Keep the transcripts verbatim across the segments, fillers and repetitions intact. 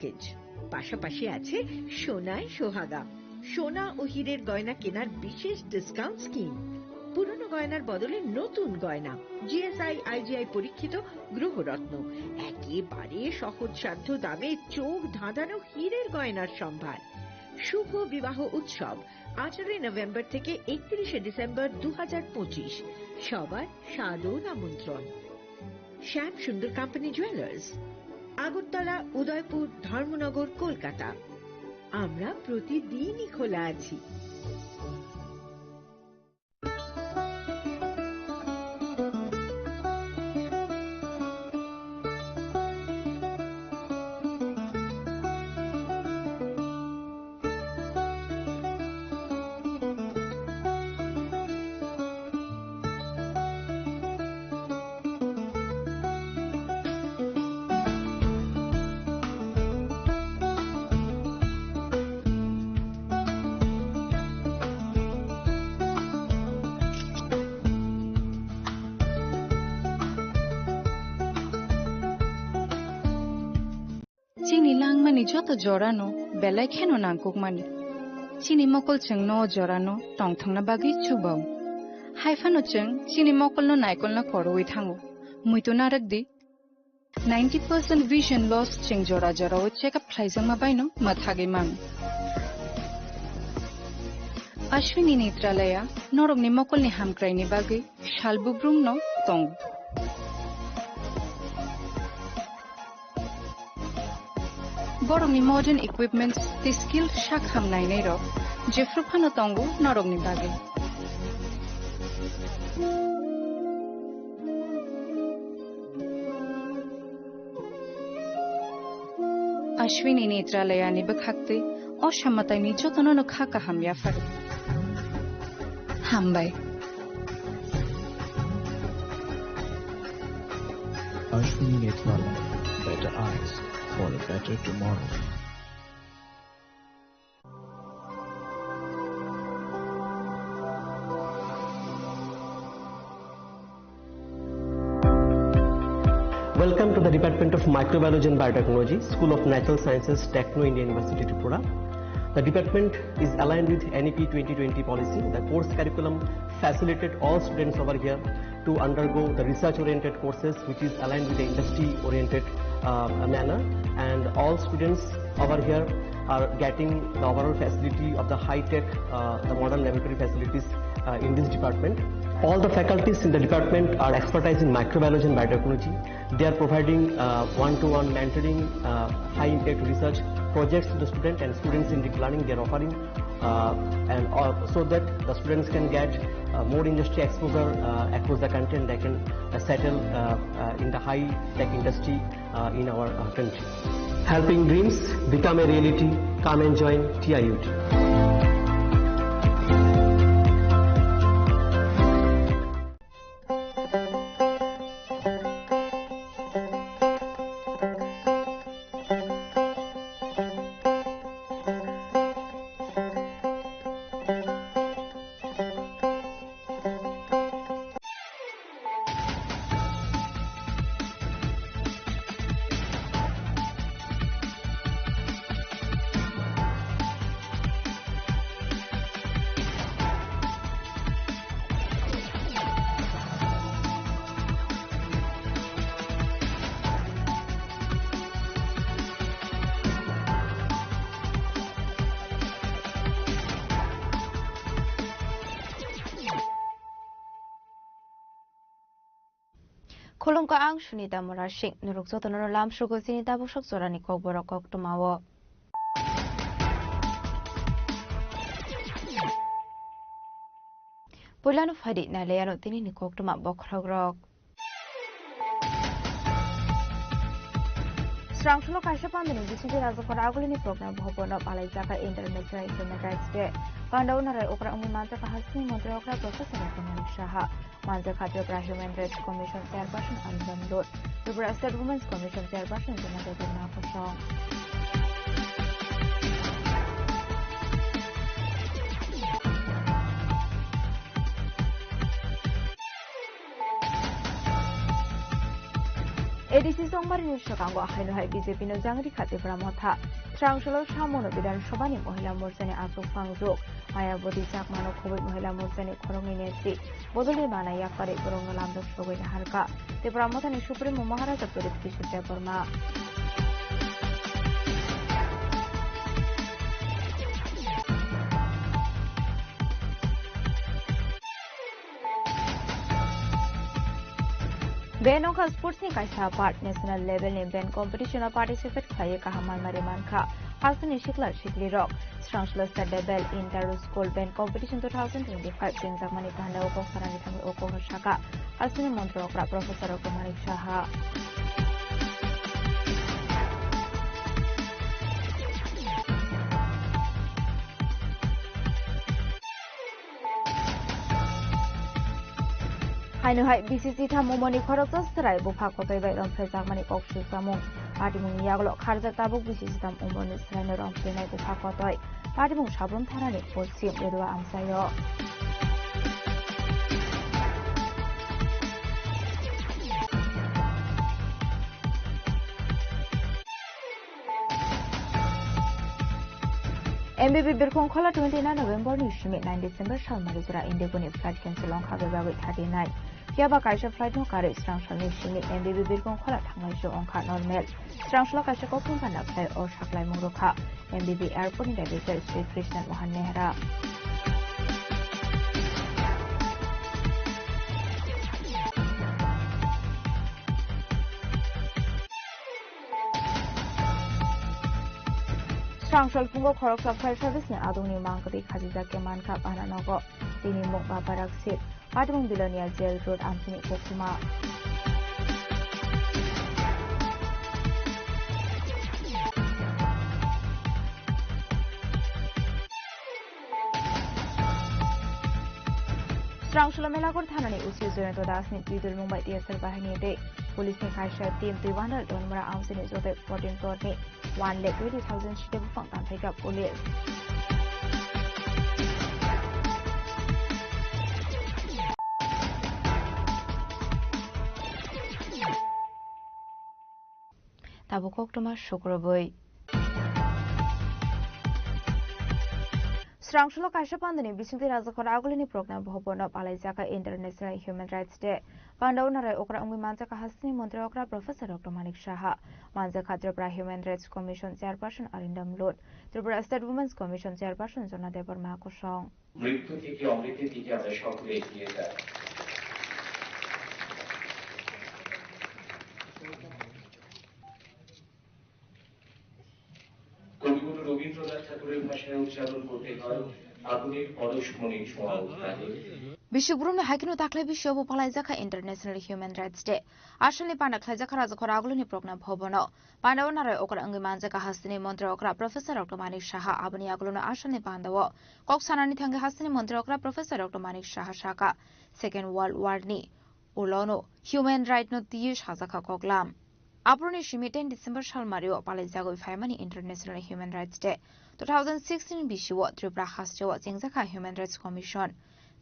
প্যাকেজ। পাশাপাশি আছে সোনায় সোহাগা, সোনা ও হীরের গয়না কেনার বিশেষ ডিসকাউন্ট স্কিম, পুরনো গয়নার বদলে নতুন গয়না, জিএসআই আইজিআই পরীক্ষিত গ্রহরত্ন, একেবারে সহজসাধ্য দামে চোখ ধাঁধানো হীরের গয়নার সম্ভার। শুভ বিবাহ উৎসব আঠারোই নভেম্বর থেকে একত্রিশে ডিসেম্বর দু হাজার পঁচিশ। সবার সাদর আমন্ত্রণ। শ্যাম সুন্দর কোম্পানি জুয়েলার্স, আগরতলা, উদয়পুর, ধর্মনগর, কলকাতা। আমরা প্রতিদিনই খোলা আছি। Chini langmani joto jorano belai kheno nangkukmani. Chini mokol chwngno o jorano tongthokna bagwi chubao. Haiphano chwng chini mokolno naikolna korowi thango. Muitu narwkdi, ninety percent vision loss chwng jora jorao check up khlaijakma baino mwthagwi mano. Ashwini Netralaya norokni mokolni hamkraini bagwi salbubrumno tongo. Borokni modern equipments tei skill sak ham nainairok jephru phano tongo norokni bagwi. Ashwini Netralayani bwkhaktwi o samataini jotono no kha kaham yapharo. Hambai. Ashwini Netralaya, better eyes for a better tomorrow. Welcome to the Department of Microbiology and Biotechnology, School of Natural Sciences, Techno India University, Tripura. The department is aligned with N E P twenty twenty policy. The course curriculum facilitated all students over here to undergo the research-oriented courses, which is aligned with the industry-oriented, uh, manner. And all students over here are getting the overall facility of the high-tech, uh, the modern laboratory facilities, uh, in this department. All the faculties in the department are expertise in microbiology and biotechnology. They are providing, uh, one-to-one mentoring, uh, high-impact research projects to the student and students in deep learning. They are offering, uh, and, uh, so that the students can get, uh, more industry exposure, uh, across the country, and they can, uh, settle, uh, uh, in the high-tech industry, uh, in our, uh, country. Helping dreams become a reality. Come and join T I U T. Khulumkha, ang Sunita Murasing. Norok jotono lamsrogo chini tabuk sok jorani kokborok koktwmao. Puilano phaidi nailaiano tinini koktwma bokhorokrok. Srangthulo kaisa pandani bisingtwi Rajakor Agulini Program Bhabono palaijak International Human Rights Day. Pandao narai okra wngwi manjakha Hasingni Montri okra Professor Ratanmani Saha. Manjakha Tripura Human Rights Commission Chairperson Anjan Lut, Tripura State Women's Commission Chairperson Jemata Debbarma Kosong. A D C chongmarini swkango haino hai B J P no jangri kha Tipra Motha. Srangsulo samono Bidhan Sabhani Mohila Morchani achuk phangjwk. Mayawati Chakmano khobwi Mohila Morchani khoroknwi netri. Bodolni mana yaphari borokno lamjak sogwi naharkha Tipra Mothani Supremo Maharaja Pradip Kishore Debbarma. Be nokha sports ni kaisa part, national level ni band competition o participate khlaiwi kaham malmari mankha. Hasteni sikla sikli rok Srangsulo State Level Inter School Band Competition two thousand twenty-five chengjakmani panda o kok sanani thangwi o kokno sakha hasteni montri okra Professor Dr. Manik Saha. Haino hai B C C thamung moni khoroksa chwrai bupha kotoi bai romphrejakmani kok sujamung. Patimungni yagulo kharjak tabuk B C C tham umorni chwraino romphrenai bupha kotoi. Patimung Sabrum thanani poschim Redua amchaio. M B B Birkhong Khola twenty nine November ni simi nine December salmari jora Indigo ni flight cancel wngkha bebagwi thirty nine. Phiya ba kaisa flight no karwi Srangsalni simi M B B Birkhong Khola thanglaisu wngkha normal. Srangsalo kaisa kokthum panda khlai o saklaimung rwkha M B B Airport ni Director Shri Krishna Mohan Nehra. Srangsal phungo khoroksa fire service ni adungni mangkwtwi khajijak khe mankha Pananogo. Tini mung ba barak sip. Patimung Bilonia Jail Road amchini koktwma. Srangsalo Melakur thanani O C Jayanta Das ni twi dulmung bai T S R bahini tei police ni kaisa team twi wandal Donmura amchini joto fourteen crore ni one lakh twenty thousand site buphang tanphaikha police. Tabuk koktwma sukrubwi. Srangsalo kaisa pandani bisingtwi Rajakhor Agulini Progna Bhabono palaijak International Human Rights Day. Pandao narai okra wngwi manjakha hasteni montri okra Professor Doctor Manik Saha. Manjakha Tripura Human Rights Commission Chairperson Arindam Lut, Tripura State Women's Commission Chairperson Jona Debbarma kosong. মৃত্যু থেকে অমৃতের দিকে আমরা সকলে এগিয়ে যাই। কবিগুরু রবীন্দ্রনাথ ঠাকুরের ভাষায় উচ্চারণ করতে হয়, "আগুনের পরশমণি ছোঁয়া অঘ্রাণে।" Bisi burumni haikeno taklai bisi obo palaijakha International Human Rights Day. Asalni panda khlaijakha Rajakhor Agulini Progna Bhabono. Pandao narai okra wngwi manjakha hasteni montri okra Professor Doctor Manik Saha. Aboni yagulono asalni pandao kok sanani thangwi hasteni montri okra Professor Doctor Manik Saha sakha, Second World War ni ulono human right no twiwi sajakha koklam. Aphuruni simi ten December salmario palaijagwi phaimani International Human Rights Day. Two thousand sixteen bisio Tripura hasteo chengjakha Human Rights Commission.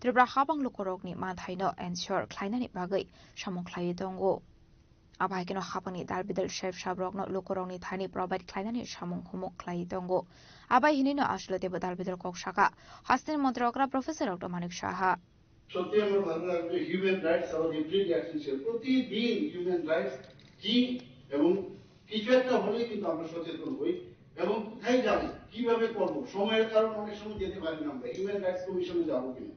Tripura habang lukurokni manthaino ensure khlainani bagwi samung khlaiwi tongo. Abo hai kheno habangni dal bidal sep sabrokno lukurokni thani provide khlainani samung humung khlaiwi tongo. Abai hinino aswlwi teibo dal bidal kok sakha hasteni montri okra Professor Doctor Manik Saha. সত্যি আমার ভালো লাগবে, human rights আমাদের everyday essential. প্রতিদিন human rights কি এবং কিছু একটা হলেই কিন্তু আমরা সচেতন হই এবং কোথায় যাব, কিভাবে করব, সময়ের কারণে অনেক সময় যেতে পারি না আমরা। হিউম্যান রাইটস কমিশনে যাবো কিনা,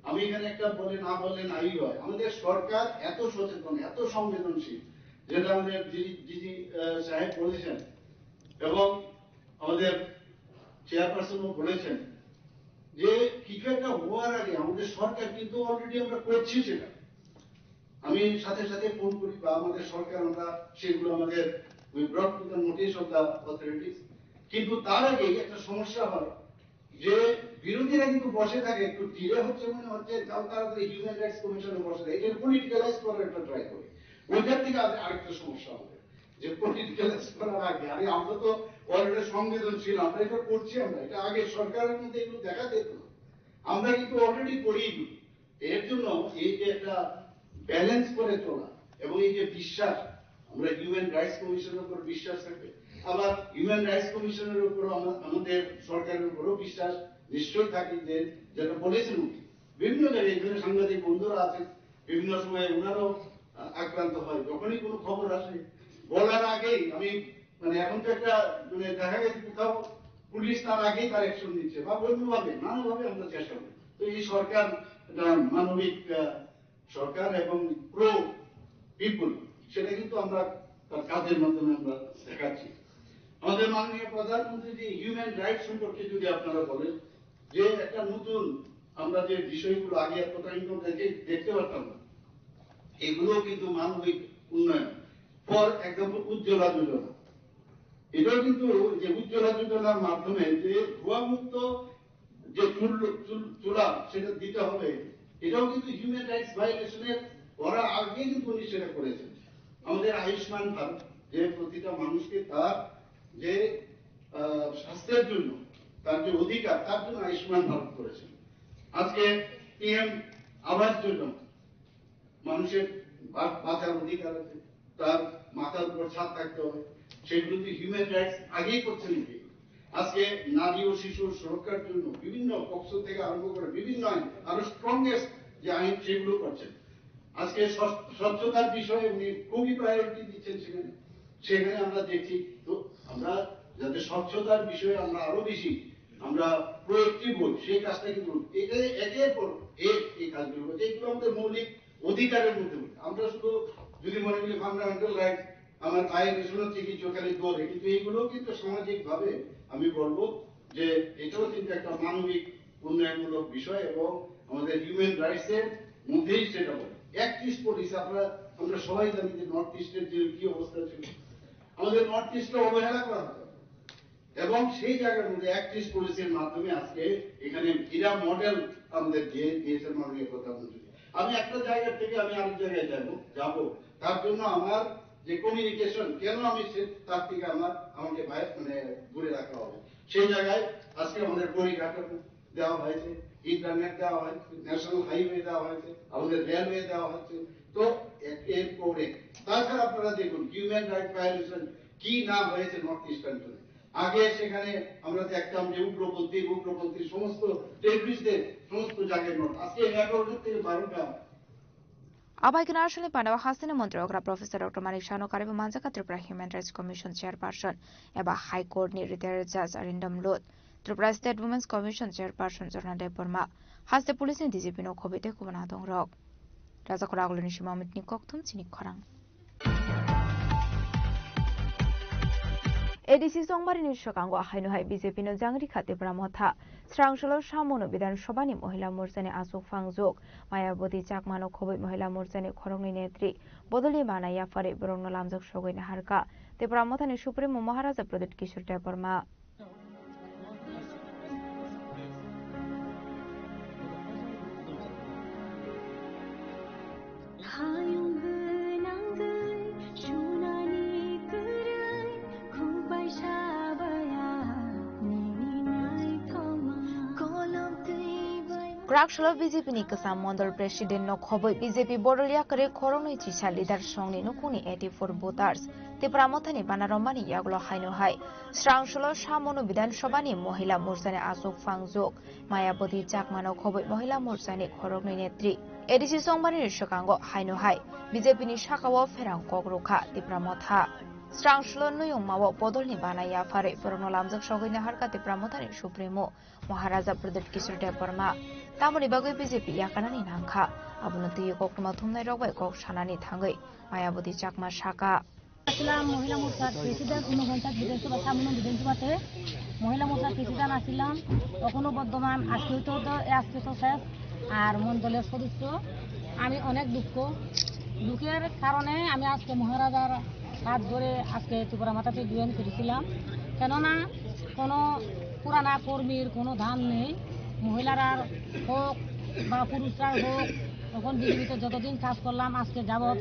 আমি এখানে একটা বলে না বললে নাই হয়। আমাদের সরকার এত সচেতন, এত সংবেদনশীল, যেটা আমাদের ডিজি, ডিজি, আহ, সাহেব বলেছেন এবং আমাদের চেয়ারপারসনও বলেছেন যে কিছু একটা হওয়ার আগে আমাদের সরকার কিন্তু অলরেডি আমরা করছি সেটা। আমি সাথে সাথে ফোন করি বা আমাদের সরকার, আমরা সেগুলো আমাদের we brought to the notice of the authorities। কিন্তু তার আগে একটা সমস্যা হয় যে বিরোধীরা কিন্তু বসে থাকে, একটু ডিলে হচ্ছে মনে হচ্ছে, তাও তাড়াতাড়ি হিউম্যান রাইটস কমিশনে বসে থাকে, এটা পলিটিক্যালাইজ করার একটা ট্রাই করে। ওইটার থেকে আগে আরেকটা সমস্যা হবে যে পলিটিক্যালাইজ করার আগে, আরে আমরা তো অলরেডি সংবেদনশীল, আমরা এটা করছি, আমরা এটা আগে সরকারের মধ্যে এগুলো দেখা যেত না, আমরা কিন্তু অলরেডি করেই দিই। এর জন্য এই যে একটা ব্যালেন্স করে চলা এবং এই যে বিশ্বাস, আমরা হিউম্যান রাইটস কমিশনের উপর বিশ্বাস থাকে। আবার হিউম্যান রাইটস কমিশনের উপর আমা-, আমাদের সরকারের উপরও বিশ্বাস নিশ্চয়ই থাকে যে যেটা বলেছেন উনি। বিভিন্ন জায়গায় এখানে সাংবাদিক বন্ধুরা আছেন, বিভিন্ন সময় ওনারাও, আহ, আক্রান্ত হয়। যখনই কোনো খবর আসে, বলার আগেই আমি, মানে, এখন তো একটা, মানে, দেখা গেছে কোথাও পুলিশ তার আগেই তার অ্যাকশন নিচ্ছে বা অন্যভাবে, নানাভাবে আমরা চেষ্টা করি। তো এই সরকার একটা মানবিক, আহ, সরকার এবং প্রো পিপল, সেটা কিন্তু আমরা তার কাজের মাধ্যমে আমরা দেখাচ্ছি। আমাদের মাননীয় প্রধানমন্ত্রী যে হিউম্যান রাইট সম্পর্কে যদি আপনারা বলেন, যে একটা নতুন, আমরা যে বিষয়গুলো আগে এতটা ইনকাম দেখে দেখতে পারতাম না, এগুলো কিন্তু মানবিক উন্নয়ন। ফর এক্সাম্পল, উজ্জ্বলা যোজনা, এটাও কিন্তু যে উজ্জ্বলা যোজনার মাধ্যমে যে ধোঁয়া মুক্ত যে চুল-, চুল-, চুলা সেটা দিতে হবে, এটাও কিন্তু হিউম্যান রাইটস ভায়োলেশনের, ওরা আগে কিন্তু উনি সেটা করেছেন। আমাদের আয়ুষ্মান ভারত, যে প্রতিটা মানুষকে তার যে, আহ, স্বাস্থ্যের জন্য তার যে অধিকার, তার জন্য আয়ুষ্মান ভারত করেছেন। আজকে পিএম আবাস যোজনা, মানুষের বা-, বাঁচার অধিকার আছে, তার মাথার উপর ছাদ থাকতে হবে, সেগুলো তো হিউম্যান রাইটস আগেই করছেন উনি। আজকে নারী ও শিশুর সুরক্ষার জন্য বিভিন্ন পক্সো থেকে আরম্ভ করে বিভিন্ন আইন, আরো স্ট্রংগেস্ট যে আইন, সেগুলো করছেন। আজকে স্বচ্ছ-, স্বচ্ছতার বিষয়ে উনি খুবই প্রায়োরিটি দিচ্ছেন সেখানে। সেখানে আমরা দেখছি, তো আমরা যাতে স্বচ্ছতার বিষয়ে আমরা আরো বেশি আমরা প্রোয়েক্টিভ হই, সেই কাজটা কিন্তু একে, একের পর এক এই কাজগুলো করছে। এগুলো আমাদের মৌলিক অধিকারের মধ্যে পড়ে। আমরা শুধু যদি মনে করি ফান্ডামেন্টাল রাইটস, আমার আয়ের রেশন হচ্ছে কিছু খালি দরে, কিন্তু এইগুলো কিন্তু সামাজিকভাবে আমি বলবো যে এটাও কিন্তু একটা মানবিক উন্নয়নমূলক বিষয় এবং আমাদের হিউম্যান রাইটস এর মধ্যেই সেটা পড়ে। একত্রিশ পলিসি, আপনারা, আমরা সবাই জানি যে নর্থ ইস্টের যে কি অবস্থা ছিল, আমাদের নর্থ ইস্টকে অবহেলা করা হতো এবং সেই জায়গার মধ্যে একত্রিশ পলিসির মাধ্যমে আজকে এখানে হীরা মডেল আমাদের দিয়ে দিয়েছেন মাননীয় প্রধানমন্ত্রী। আমি একটা জায়গা থেকে আমি আরেক জায়গায় যাব, যাব, তার জন্য আমার যে কমিউনিকেশন, কেন আমি সে, তার থেকে আমার, আমাকে বাইরে, মানে, দূরে রাখা হবে? সেই জায়গায় আজকে আমাদের পরিকাঠামো দেওয়া হয়েছে, ইন্টারনেট দেওয়া হয়েছে, ন্যাশনাল হাইওয়ে দেওয়া হয়েছে, আমাদের রেলওয়ে দেওয়া হয়েছে। তো এ-, এর পরে তাছাড়া আপনারা দেখুন হিউম্যান রাইট ভায়োলেশন কি না হয়েছে নর্থ ইস্ট কান্ট্রি। আগে সেখানে আমরা দেখতাম যে উগ্রপন্থী, উগ্রপন্থী সমস্ত টেররিস্টদের সমস্ত জায়গায় নোট। আজকে এগারোটা থেকে বারোটা। Abai khe national panel o hasteni montri okra Professor Doctor Manik Saha no karwi manjak kha Tripura Human Rights Commission Chairperson eba High Court ni retired Judge Arindam Lut, Tripura State Women's Commission Chairperson Jorna Debbarma, haste police ni D G P no khobwi tei kubun adong rok. Rajakhor Aguloni Sima Amit ni kokthum chini khorang. A D C chongmari ni swkango haino hai B J P no jangri kha Tipra Motha. Srangsulo Samono Bidhan Sabha ni Mohila Morcha ni achuk phangjuk Mayaboti Chakma no khobwi Mohila Morcha ni khoroknwi netri bodolni bana yapharwi borokno lamjak sogwi naharkha Tipra Motha ni Supremo Maharaja Pradyut Kishore Debbarma. Hayung gwnangwi sunani kwrwi khukbai sabaya nini naithoma. Kolom twi bai. Kwraksalo B J P ni kwcham mondol president no khobwi B J P bodol yakarwi khoroknwi chisa leader songni nukhungni eighty-four voters Tipra Mothani bana romani yagulo haino hai Srangsulo Samono Bidhan Sabha ni Mohila Morcha ni achuk phangjuk Mayaboti Chakmano khobwi Mohila Morcha ni khoroknwi netri A D C chongmani ni swkango haino hai B J P ni sakao pherang kok rwkha Tipra Motha. Srangsulo nuyungmao bodolni bana yapharwi borokno lamjak sogwi naharkha Tipra Mothani Supremo Maharaja Pradyut Kishore Debbarma. Tamoni bagwi B J P yakarnani nangkha. Abono twiwi koktwma thumnairok bai kok sanani thangwi Mayaboti Chakma sakha. আসলাম মহিলা মোর্চার প্রেসিডেন্ট, ঊনপঞ্চাশ বিধানসভা, সামনে বিধানসভাতে মহিলা মোর্চার প্রেসিডেন্ট আসছিলাম, এখনো বর্তমান, আজকে তো, তো, আজকে তো শেষ। আর মণ্ডলের সদস্য, আমি অনেক দুঃখ, দুঃখের কারণে আমি আজকে মহারাজার হাত ধরে আজকে ত্রিপুরা মাতাতে জয়েন করেছিলাম। কেননা কোনো পুরানা কর্মীর কোনো দাম নেই, মহিলারা হোক বা পুরুষরা হোক, তখন বিজেপিতে যতদিন কাজ করলাম, আজকে যাবৎ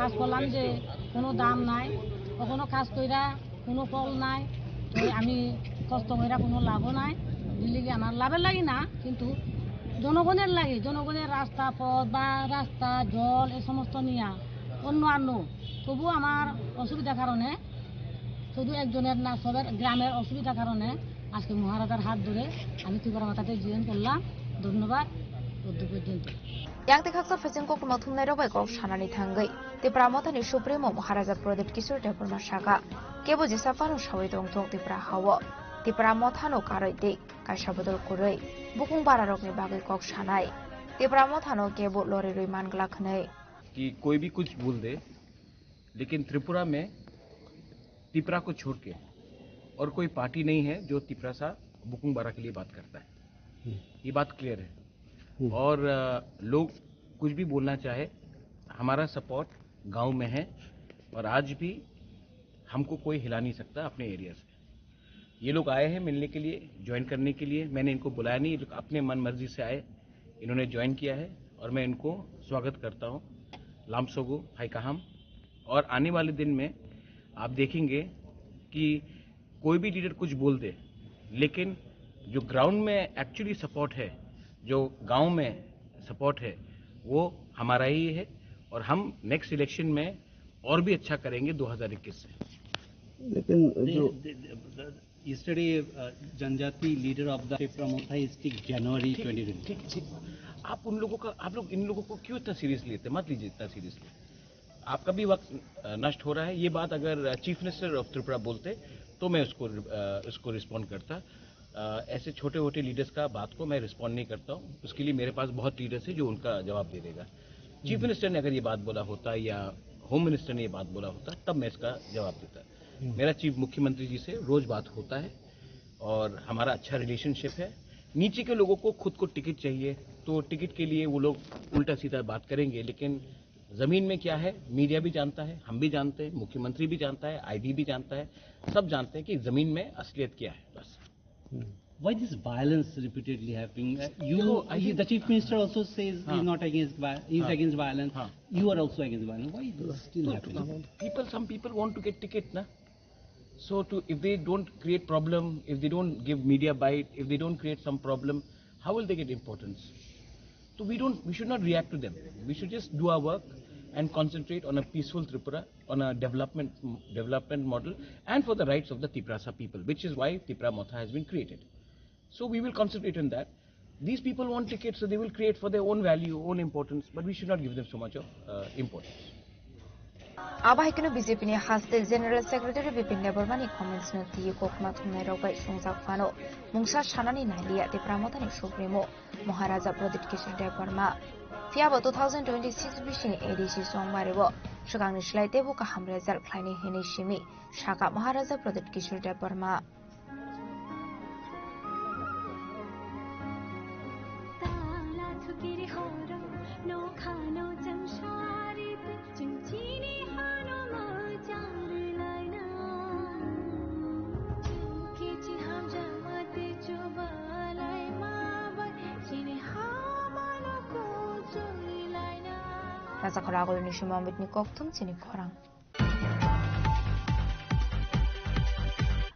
কাজ করলাম যে কোনো দাম নাই, কখনো কাজ কইরা কোনো ফল নাই। তো আমি কষ্ট কইরা কোনো লাভও নাই, দিল্লি গিয়ে আমার লাভের লাগি না, কিন্তু জনগণের লাগি, জনগণের রাস্তা পথ বা রাস্তা জল এ সমস্ত নিয়ে অন্য অন্য, তবুও আমার অসুবিধার কারণে, শুধু একজনের না, সবার গ্রামের অসুবিধার কারণে আজকে মহারাজার হাত ধরে আমি ত্রিপুরা মথাতে জয়েন করলাম। ধন্যবাদ, অদ্য পর্যন্ত। Yang tei khaksa phaising koktwma thumnairok bai kok sanani thangwi Tipra Mothani Supremo Maharaja Pradyut Kishore Debbarma saka, kebo jesa phano sawi tongthung Tipra hao, Tipra Mothano karwi tei kaisa bodol kwrwi, bukung bararokni bagwi kok sanai, Tipra Mothano kebo lorirwi man glak hwnwi. कि कोई भी कुछ बोल दे, लेकिन त्रिपुरा में तिपरा को छोड़ के और कोई पार्टी नहीं है जो तिपरासा बुकुंग बारा के लिए बात करता है। ये बात क्लियर है। और अ, लोग कुछ भी बोलना चाहे, हमारा सपोर्ट गांव में है और आज भी हमको कोई हिला नहीं सकता अपने एरिया से। ये लोग आए हैं मिलने के लिए, ज्वाइन करने के लिए। मैंने इनको बुलाया नहीं, ये लोग अपने मन मर्जी से आए, इन्होंने ज्वाइन किया है और मैं इनको स्वागत करता हूँ। लामसोगो हाई काहाम। और आने वाले दिन में आप देखेंगे कि कोई भी लीडर कुछ बोल दे, लेकिन जो ग्राउंड में एक्चुअली सपोर्ट है, जो गांव में सपोर्ट है, वो हमारा ही है और हम नेक्स्ट इलेक्शन में और भी अच्छा करेंगे दो हज़ार इक्कीस से। लेकिन जो yesterday जनजाति लीडर ऑफ द टिपरा मोथा स्टिक जनवरी ठीक, ट्वेंटी ट्वेंटी। ठीक, ठीक। आप उन लोगों का, आप लोग इन लोगों को क्यों इतना सीरियस लेते हैं? मत लीजिए इतना सीरियसली। आपका भी वक्त अ, नष्ट हो रहा है। ये बात अगर चीफ मिनिस्टर ऑफ त्रिपुरा बोलते तो मैं उसको अ, उसको रिस्पॉन्ड करता। अ, ऐसे छोटे मोटे लीडर्स का बात को मैं रिस्पॉन्ड नहीं करता हूँ। उसके लिए मेरे पास बहुत लीडर्स है जो उनका जवाब दे देगा। चीफ मिनिस्टर ने अगर ये बात बोला होता या होम मिनिस्टर ने ये बात बोला होता, तब मैं इसका जवाब देता। मेरा चीफ मुख्यमंत्री जी से रोज बात होता है और हमारा अच्छा रिलेशनशिप है। नीचे के लोगों को खुद को टिकट चाहिए, तो टिकट के लिए वो लोग उल्टा सीधा बात करेंगे, लेकिन जमीन में क्या है, मीडिया भी जानता है, हम भी जानते हैं, मुख्यमंत्री भी जानता है, आईबी भी जानता है, सब जानते हैं कि जमीन में असलियत क्या है। बस। Why this violence repeatedly happening? Uh, you, देखो, I you think the chief minister also says हाँ। He's not against vi-, he's हाँ। Against violence. हाँ। You are also against violence. Why this still तो, happening? तो people, some people want to get ticket ना। So to, if they don't create problem, if they don't give media bite, if they don't create some problem, how will they get importance? So we don't, we should not react to them. We should just do our work and concentrate on a peaceful Tripura, on a development, development model, and for the rights of the Tiprasa people, which is why Tipra Motha has been created. So we will concentrate on that. These people want tickets, so they will create for their own value, own importance, but we should not give them so much of uh, importance. Abo hai kheno B J P ni haste General Secretary Bipin Debbarma ni comments no twi kokma thumnai rok bai swngjak phano mungsa sanani nai liya Tipra Motha ni Supremo Maharaja Pradyut Kishore Debbarma. Phiya bo two thousand twenty-six bisini A D C Songmari o swkangni slai teibo kaham result khlainai hinwi simi saka Maharaja Pradyut Kishore Debbarma. Raja khoragulni sumambitni kokthum chini khorang.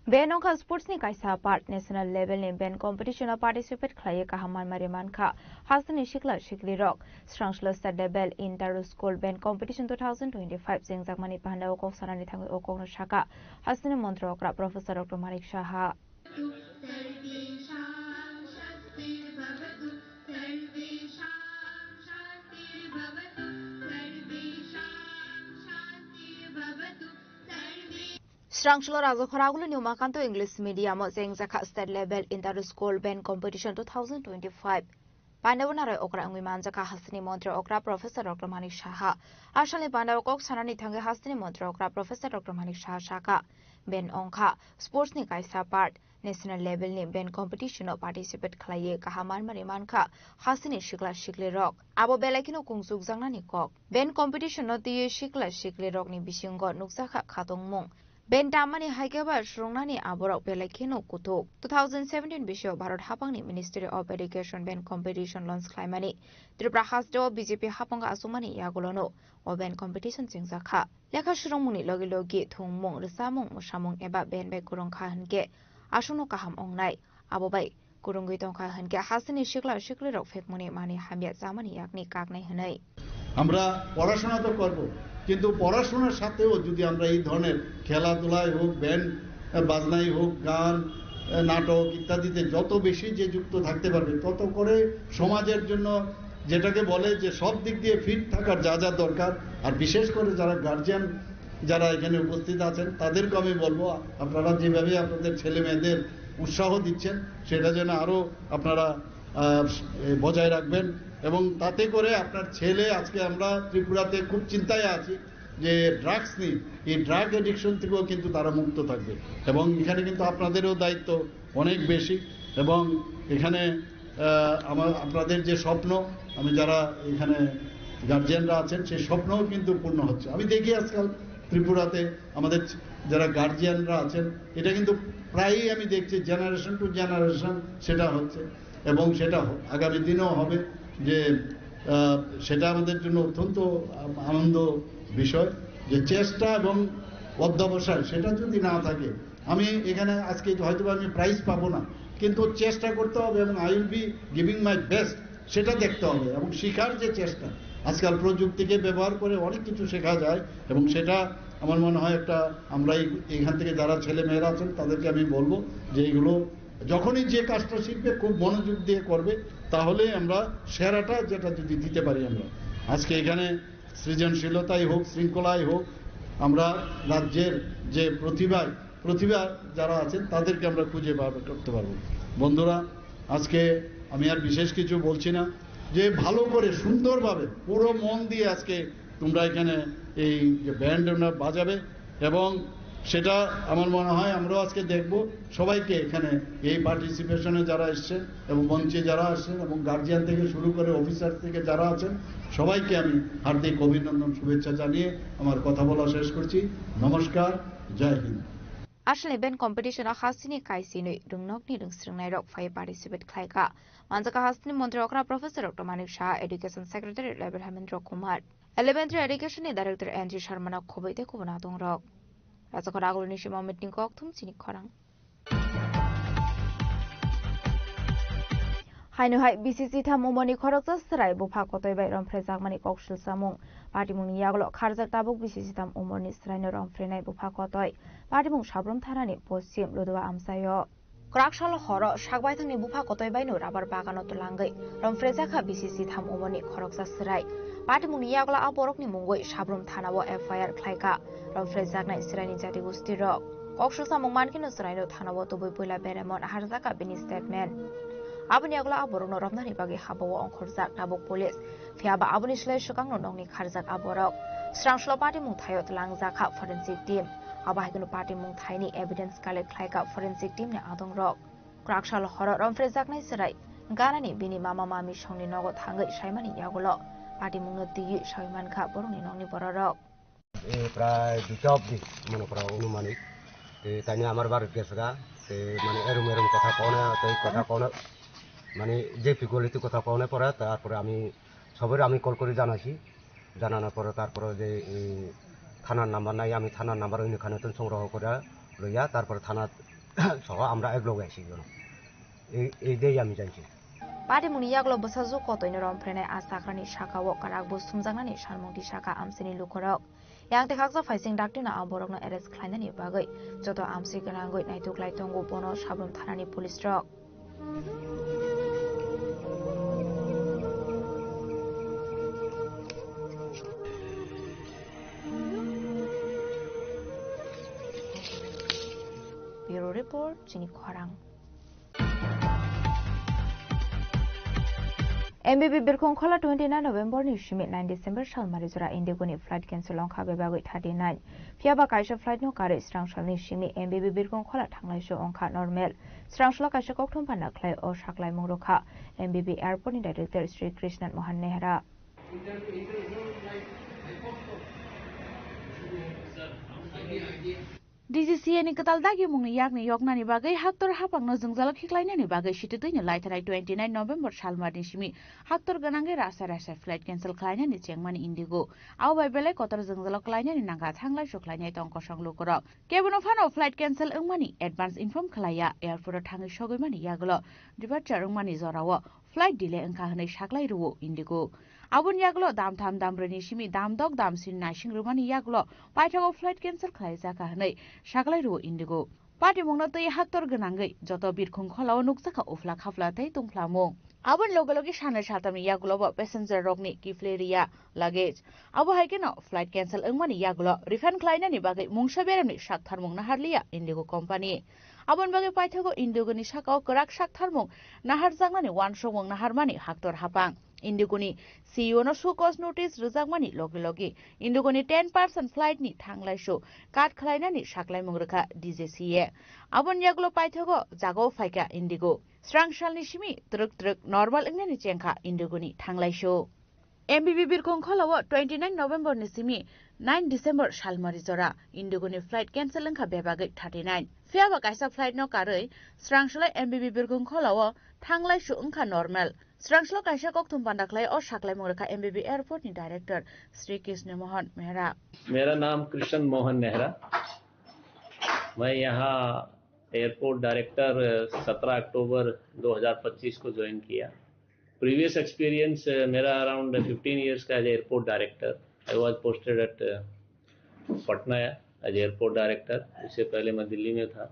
Band wngkha sports ni kaisa part. National level ni band competition o participate khlaiwi kaham manmari mankha hasteni sikla sikli rok. Srangsulo State Level Inter School Band Competition two thousand twenty-five chengjakmani panda o kok sanani thangwi o kokno saka hasteni montri okra Professor Doctor Manik Saha. Srangsulo Raja Khoraguluni Umakanto English Medium o chengjakha State Level Inter School Band Competition two thousand twenty-five. Pandao naroi okra wngwi manjakha hasteni montri okra Professor Doctor Manik Saha. Asalni pandao kok sanani thangwi hasteni montri okra Professor Doctor Manik Saha saka, band wngkha sports ni kaisa part. National level ni band competition o participate khlaiwi kaham manmari mankha hasteni sikla sikli rok. Abo belai kheno kung chukjaknani kok. Band competition o twiwi sikla sikli rokni bisingo nukjakha khatungmung. Band dammani hai khe ba swrwngnani aborok belai kheno kuthuk. Two thousand seventeen bisio Bharat haphangni Ministry of Education band competition launch khlaimani Tripura hasteo B J P haphango achukmani yagulono o band competition chengjakha. Lekha swrwngmungni logi logi thwngmung, rwchapmung, mwsamung eba band bai kwrwng kha hwn khe aswkno kaham wngnai. Abo bai kwrwngwi tongkha hwn khe hasteni sikla siklirok phekmungni manwi hamya chamani yakni kaknai hwnwi. আমরা পড়াশোনা তো করব, কিন্তু পড়াশোনার সাথেও যদি আমরা এই ধরনের খেলাধুলায় হোক, ব্যান্ড বাজনাই হোক, গান, নাটক ইত্যাদিতে যত বেশি যে যুক্ত থাকতে পারবে, তত করে সমাজের জন্য, যেটাকে বলে যে সব দিক দিয়ে ফিট থাকার যা যা দরকার, আর বিশেষ করে যারা গার্জিয়ান, যারা এখানে উপস্থিত আছেন, তাদেরকে আমি বলবো, আপনারা যেভাবে আপনাদের ছেলে মেয়েদের উৎসাহ দিচ্ছেন, সেটা যেন আরও আপনারা আহ, এ, বজায় রাখবেন। এবং তাতে করে আপনার ছেলে, আজকে আমরা ত্রিপুরাতে খুব চিন্তায় আছি যে ড্রাগস নিয়ে, এই ড্রাগ অ্যাডিকশন থেকেও কিন্তু তারা মুক্ত থাকবে। এবং এখানে কিন্তু আপনাদেরও দায়িত্ব অনেক বেশি। এবং এখানে আহ, আমার, আপনাদের যে স্বপ্ন, আমি যারা এখানে গার্জিয়ানরা আছেন, সেই স্বপ্নও কিন্তু পূর্ণ হচ্ছে। আমি দেখি আজকাল ত্রিপুরাতে আমাদের যারা গার্জিয়ানরা আছেন, এটা কিন্তু প্রায়ই আমি দেখছি, জেনারেশন টু জেনারেশন সেটা হচ্ছে। এবং সেটা হ-, আগামী দিনেও হবে। যে আহ, সেটা আমাদের জন্য অত্যন্ত আনন্দ বিষয়, যে চেষ্টা এবং অধ্যবসায় সেটা যদি না থাকে, আমি এখানে আজকে হয়তো বা আমি প্রাইজ পাবো না, কিন্তু চেষ্টা করতে হবে এবং I will be giving my best, সেটা দেখতে হবে। এবং শেখার যে চেষ্টা, আজকাল প্রযুক্তিকে ব্যবহার করে অনেক কিছু শেখা যায়, এবং সেটা আমার মনে হয় একটা, আমরা এই, এখান থেকে যারা ছেলে মেয়েরা আছেন, তাদেরকে আমি বলবো যে এইগুলো যখনই যে কাজটা শিখবে, খুব মনোযোগ দিয়ে করবে, তাহলেই আমরা সেরাটা যেটা যদি দিতে পারি আমরা। আজকে এখানে সৃজনশীলতাই হোক, শৃঙ্খলাই হোক, আমরা রাজ্যের যে প্রতিভায়, প্রতিভা যারা আছেন, তাদেরকে আমরা খুঁজে বার করতে পারবো। বন্ধুরা, আজকে আমি আর বিশেষ কিছু বলছি না, যে ভালো করে সুন্দরভাবে পুরো মন দিয়ে আজকে তোমরা এখানে এই যে ব্যান্ড বাজাবে, এবং সেটা আমার মনে হয় আমরাও আজকে দেখব। সবাইকে এখানে এই পার্টিসিপেশনে যারা এসছেন এবং মঞ্চে যারা আসছেন এবং গার্জিয়ান থেকে শুরু করে অফিসার থেকে যারা আছেন, সবাইকে আমি হার্দিক অভিনন্দন, শুভেচ্ছা জানিয়ে আমার কথা বলা শেষ করছি। নমস্কার, জয় Hind. Aswlni band competition o hasteni kaisinwi rwngnokni rwngsrwngnairok phai participate khlaikha. Manjakha hasteni montri okra Professor Doctor Manik Saha, Education Secretary Level Hemendra Kumar, Elementary Education ni Director N G Sharma no khobwi tei kubun adongrok. Rajakhor agulni sima meeting kokthum chini khorang. Haino hai B C C tham umorni khoroksa chwrai bupha kotoi bai romphrejakmani koksil samung. Patimungni yagulo kharjak tabuk B C C tham umorni chwraino romphrenai bupha kotoi. Patimung Sabrum thanani poschim Ludua amchaio. Kwrak salo horo sakbaithangni bupha kotoi baino rabar bagano twlangwi romphrejakha B C C tham umorni khoroksa chwrai. Patimungni yagulo a borokni mungwi Sabrum thanao F I R khlaikha romphrejaknai chwraini jati gustirok. Koksil samung mankhe no chwraino thanao tubui puila beremon harjakha bini statement. Aboni yagulo a borokno romnani bagwi habao ongkhorjak tabuk police. Phiyaba aboni slai swkangno nokni kharjak a borok. Srangsulo patimung thaio twlangjakha forensic team. Abo hai kheno patimung thaini evidence collect khlaikha forensic team ni adongrok. Kwrak salo horo romphrejaknai chwrai ganani bini mama mami songni nogo thangwi saimani yagulo patimungno twiwi sawi mankha borokni nokni bororok. এই প্রায় দুটা অবধি মনে করো অনুমানিক। এই তাই নিয়ে আমার বাড়ির গেছে গা। এই মানে এরম এরম কথা কওনে, তো এই কথা কওনে, মানে যে ফিকুয়ালিটি কথা কওনে পরে, তারপরে আমি সবের আমি কল করে জানাইছি। জানানোর পরে তারপরে যে এই থানার নাম্বার নাই, আমি থানার নাম্বার ওইখানে তো সংগ্রহ করে লইয়া তারপরে থানা সহ আমরা এক লগে আইছি যেন। এই, এই দিয়েই আমি জানছি। Patimungni yagulo bwsajwk kotoino romphrenai a chakrani sakao kwrak bo sumjaknani sanmung tisakha amchaini lukurok. Yang tei khaksa phaising daktino a borokno arrest khlainani bagwi joto amchwi gwnangwi naituklai tongo bono Sabrum thanani police rok. Bureau Report, Chini Khorang. M B B Birkhong Khola twenty nine November ni simi nine December salmari jora Indigo ni flight cancel wngkha bebagwi thirty nine. Phiyaba kaisa flight no karwi srang salni simi M B B Birkhong Khola thanglaisu wngkha normal. Srang salo kaisa kokthum panda khlai o saklaimung rwkha M B B Airport ni Director Sri Krishnan Mohan Nehra. D G C A ni kwtal dagimungni yakni yoknani bagwi haktor haphangno jwngjalo khiklainani bagwi sititwini laithanai twenty nine November salmarni simi haktor gwnangwi rasa rasa flight cancel khlainani chengmani Indigo. Abo bai belai kotor jwngjalo klainani nangkha thanglai sukhlainai tong kosong lukurok. Kebono phano flight cancel wngmani advance inform khlaiya airport o thangwi sogwimani yagulo departure wngmani jorao flight delay wngkha hwnwi saklai rwo Indigo. Aboni yagulo damtham dambrwini simi damdok damsini naising rwmani yagulo paithago flight cancel khlaijak kha hwnwi saklai rwo Indigo. Patimungno twi haktor gwnangwi joto birkhung kholao nukjakha uphla khapla tei tungphlamung. Aboni loge loge sanai saltamni yagulobo passenger rokni kiphilwi rwya luggage. Abo hai kheno flight cancel wngmani yagulo refund khlainani bagwi mungsa beremni saktharmung naharliya Indigo company. Aboni bagwi paithago Indigoni sakao kwrak saktharmung naharjaknani uansukmung naharmani haktor hapang. Indigoni C E O no show cause notice rwjakmani loge loge Indigoni ten percent flight ni thanglaisu cut khlainani saklaimung rwkha D G C A. Aboni yagulo paithago jagao phaikha Indigo. Srang salni simi twrwk twrwk normal wngnani chengkha Indigoni thanglaisu. M B B birkhung kholao twenty nine November ni simi nine December salmari jora Indigo ni flight cancel wngkha bebagwi thirty nine. Phiyaba kaisa flight no karwi srangsalai M B B birkhung kholao thanglaisu wngkha normal. Srangsalai kaisa kokthum panda khlai o saklaimung rwkha M B B airport ni director Sri Krishna Mohan Mehra. मेरा नाम कृष्ण मोहन नेहरा। मैं यहाँ airport director सत्रह अक्टूबर दो हज़ार पच्चीस को join किया। प्रीवियस एक्सपीरियंस मेरा अराउंड फिफ्टीन ईयर्स का as airport director. I was posted at Patna as airport director. इससे पहले मैं दिल्ली में था।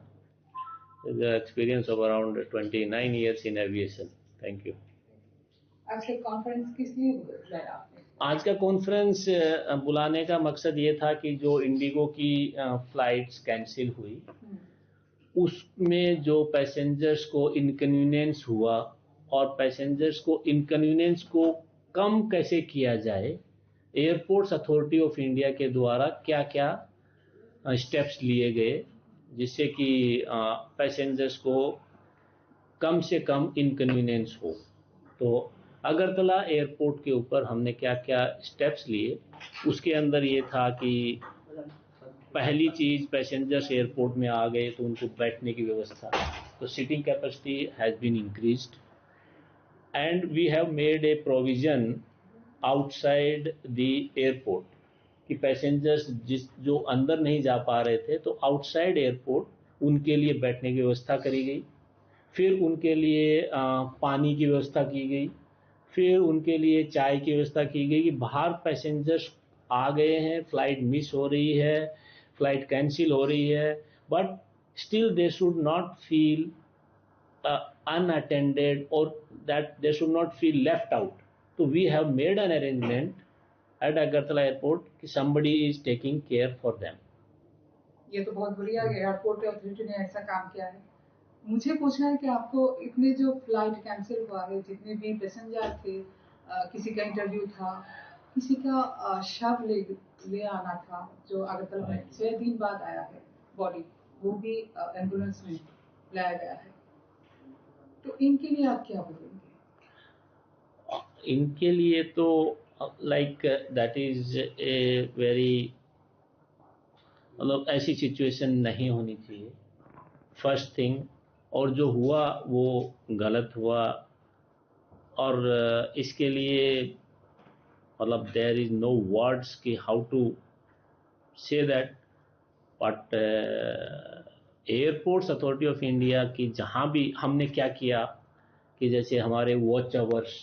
Experience of around twenty nine years in aviation. Thank you. आज का कॉन्फ्रेंस किस लिए बुलाया आपने? आज का कॉन्फ्रेंस अ, बुलाने का मकसद ये था कि जो इंडिगो की फ्लाइट्स कैंसिल हुई, हम्म। उसमें जो पैसेंजर्स को इनकन्वीनियंस हुआ और पैसेंजर्स को इनकन्वीनियंस को कम कैसे किया जाए, एयरपोर्ट्स अथॉरिटी ऑफ इंडिया के द्वारा क्या क्या स्टेप्स लिए गए जिससे कि पैसेंजर्स को कम से कम इनकन्वीनियंस हो। तो अगरतला एयरपोर्ट के ऊपर हमने क्या क्या स्टेप्स लिए, उसके अंदर ये था कि पहली चीज, पैसेंजर्स एयरपोर्ट में आ गए तो उनको बैठने की व्यवस्था, तो seating capacity has been increased and we have made a provision outside the airport कि पैसेंजर्स जिस जो अंदर नहीं जा पा रहे थे तो आउटसाइड एयरपोर्ट उनके लिए बैठने की व्यवस्था करी गई। फिर उनके लिए अ, पानी की व्यवस्था की गई। फिर उनके लिए चाय की व्यवस्था की गई कि बाहर पैसेंजर्स आ गए हैं, फ्लाइट मिस हो रही है, फ्लाइट कैंसिल हो रही है, but still they should not feel unattended or that they should not feel left out. So we have made an arrangement at Agartala airport कि somebody is taking care for them. ये तो बहुत बढ़िया है, airport authority ने ऐसा काम किया है। मुझे पूछना है कि आपको इतने जो फ्लाइट कैंसिल हुआ है, जितने भी पैसेंजर थे, अ, किसी का इंटरव्यू था, किसी का, अ, शव ले, ले आना था, जो अगरतला में छह दिन बाद आया है बॉडी, वो भी, अ, एम्बुलेंस में लाया गया है, तो इनके लिए आप क्या बोलेंगे? इनके लिए तो, like, that is a very, मतलब, ऐसी सिचुएशन नहीं होनी चाहिए, फर्स्ट थिंग। और जो हुआ वो गलत हुआ, और अ, इसके लिए, मतलब, there is no words कि how to say that, but airports authority of India की जहाँ भी हमने क्या किया कि जैसे हमारे वॉच आवर्स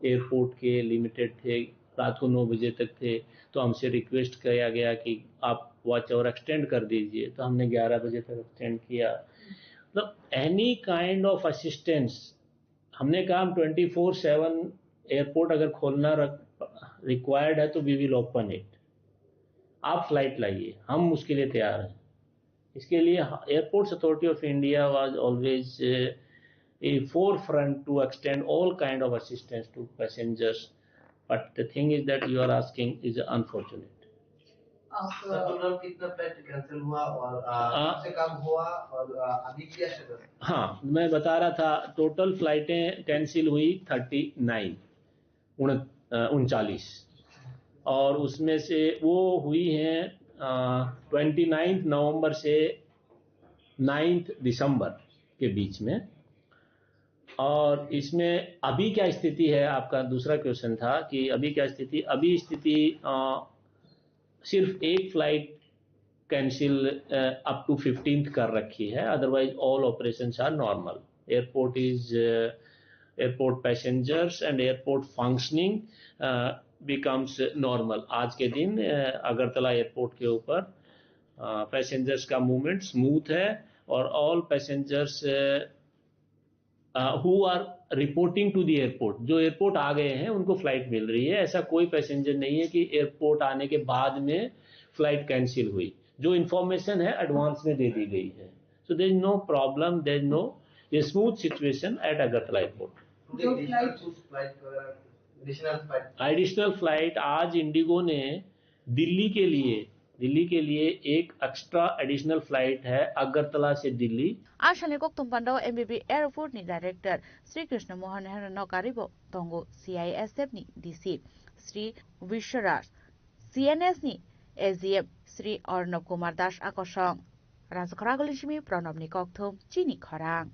एयरपोर्ट के लिमिटेड थे, रात को नौ बजे तक थे, तो हमसे रिक्वेस्ट किया गया कि आप वॉच आवर एक्सटेंड कर दीजिए, तो हमने ग्यारह बजे तक एक्सटेंड किया। मतलब, एनी काइंड ऑफ असिस्टेंस, हमने कहा हम ट्वेंटी फोर सेवन एयरपोर्ट अगर खोलना रिक्वायर्ड है तो वी विल ओपन इट। आप फ्लाइट लाइए, हम उसके लिए तैयार हैं। इसके लिए airports authority of India was always a forefront to extend all kind of assistance to passengers, but the thing is that you are asking is unfortunate. आप सर, टोटल कितना फ्लाइट कैंसिल हुआ और, आ, आ, कम से कम हुआ और, आ, अभी क्या स्टेटस? हाँ, मैं बता रहा था, टोटल फ्लाइटें कैंसिल हुई थर्टी नाइन, उनचालीस, और उसमें से वो हुई हैं ट्वेंटी नाइन्थ नवंबर से नाइन्थ दिसंबर के बीच में। और इसमें अभी क्या स्थिति है, आपका दूसरा क्वेश्चन था कि अभी क्या स्थिति, अभी स्थिति, अ, सिर्फ एक flight cancel up to fifteenth कर रखी है, otherwise all operations are normal. Airport is Airport passengers and airport functioning becomes normal. आज के दिन अगरतला एयरपोर्ट के ऊपर पैसेंजर्स का मूवमेंट स्मूथ है और all passengers who are reporting to the airport, जो एयरपोर्ट आ गए हैं उनको फ्लाइट मिल रही है। ऐसा कोई पैसेंजर नहीं है कि एयरपोर्ट आने के बाद में फ्लाइट कैंसिल हुई। जो इंफॉर्मेशन है एडवांस में दे दी गई है। So there is no problem, there is no, a smooth situation at Agartala airport. जो फ्लाइट एडिशनल फ्लाइट आज इंडिगो ने दिल्ली के लिए दिल्ली के लिए एक एक्स्ट्रा एडिशनल फ्लाइट है अगरतला से Delhi. Asani koktum pandao M B B Airport ni director Sri Krishna Mohan Nehru no karibo tongo C I S F ni D C Sri Vishwaraj, C N S ni A G M Sri Arnab Kumar Das akosong. Rajakhoraguli simi Pranab ni kokthum chini khorang.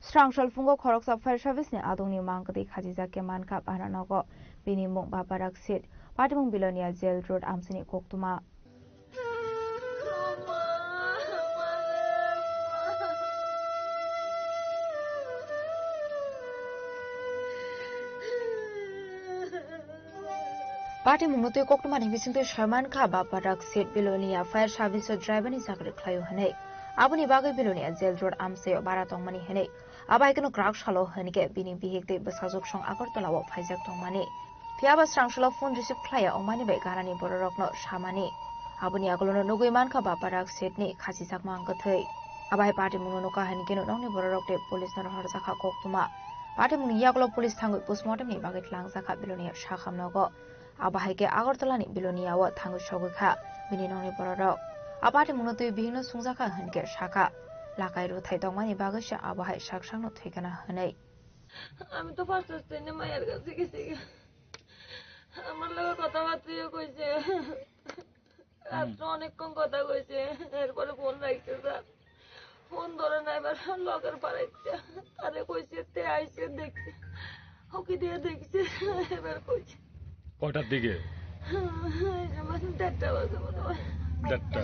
Srangsalphungo khoroksa fire service ni adongni mangkwtwi khachijak khe mankha Baharanago. Bini mung Baba Raksit, patimung Bilonia Jail Road amsini koktwma. Patimungno twi koktwmani bisingtwi saimankha Baba Raksit Bilonia fire service o driver ni chakri khlaio hwnwi. Aboni bagwi Bilonia Jail Road amchaio bara tongmani hwnwi. Abo hai kheno kwrak salo hwnwi khe bini bihik tei bwsajwk song Agartala o phaijak tongmani. Phiya ba srang salo phone receive khlaiya wngmani bai ganani bororokno samani. Aboni agulono nugwi mankha Baba Raksit ni khachijak mangkwthwi. Abo hai patimungno nukha hwnwi kheno nokni bororok tei police no rohorjakha koktwma. Patimungni yagulo police thangwi postmortem ni bagwi twlangjakha Bilonia sakhamnogo. Abo hai khe Agartala ni Bilonia o thangwi sogwi kha bini nokni bororok. A patimungno twi bihikno sungjakha hwn khe sakha, lakai rwthai tongmani bagwi se abo hai sak sakno thwikana hwnwi. আমি তো ফার্স্ট টাইমে মায়ের কাছে গেছি। আমার লগে কথাবার্তা কইছে। রাত্রে অনেকক্ষণ কথা কইছে, এরপরে ফোন রাখছে স্যার। ফোন ধরে না, এবার লগের পাড়াইতে তারে কইছে, তে আইছে দেখছে, ওকে দিয়ে দেখছে, এবার কইছে। কয়টার দিকে? এই যে মানে দেড়টা বাজে মনে হয়। দেড়টা।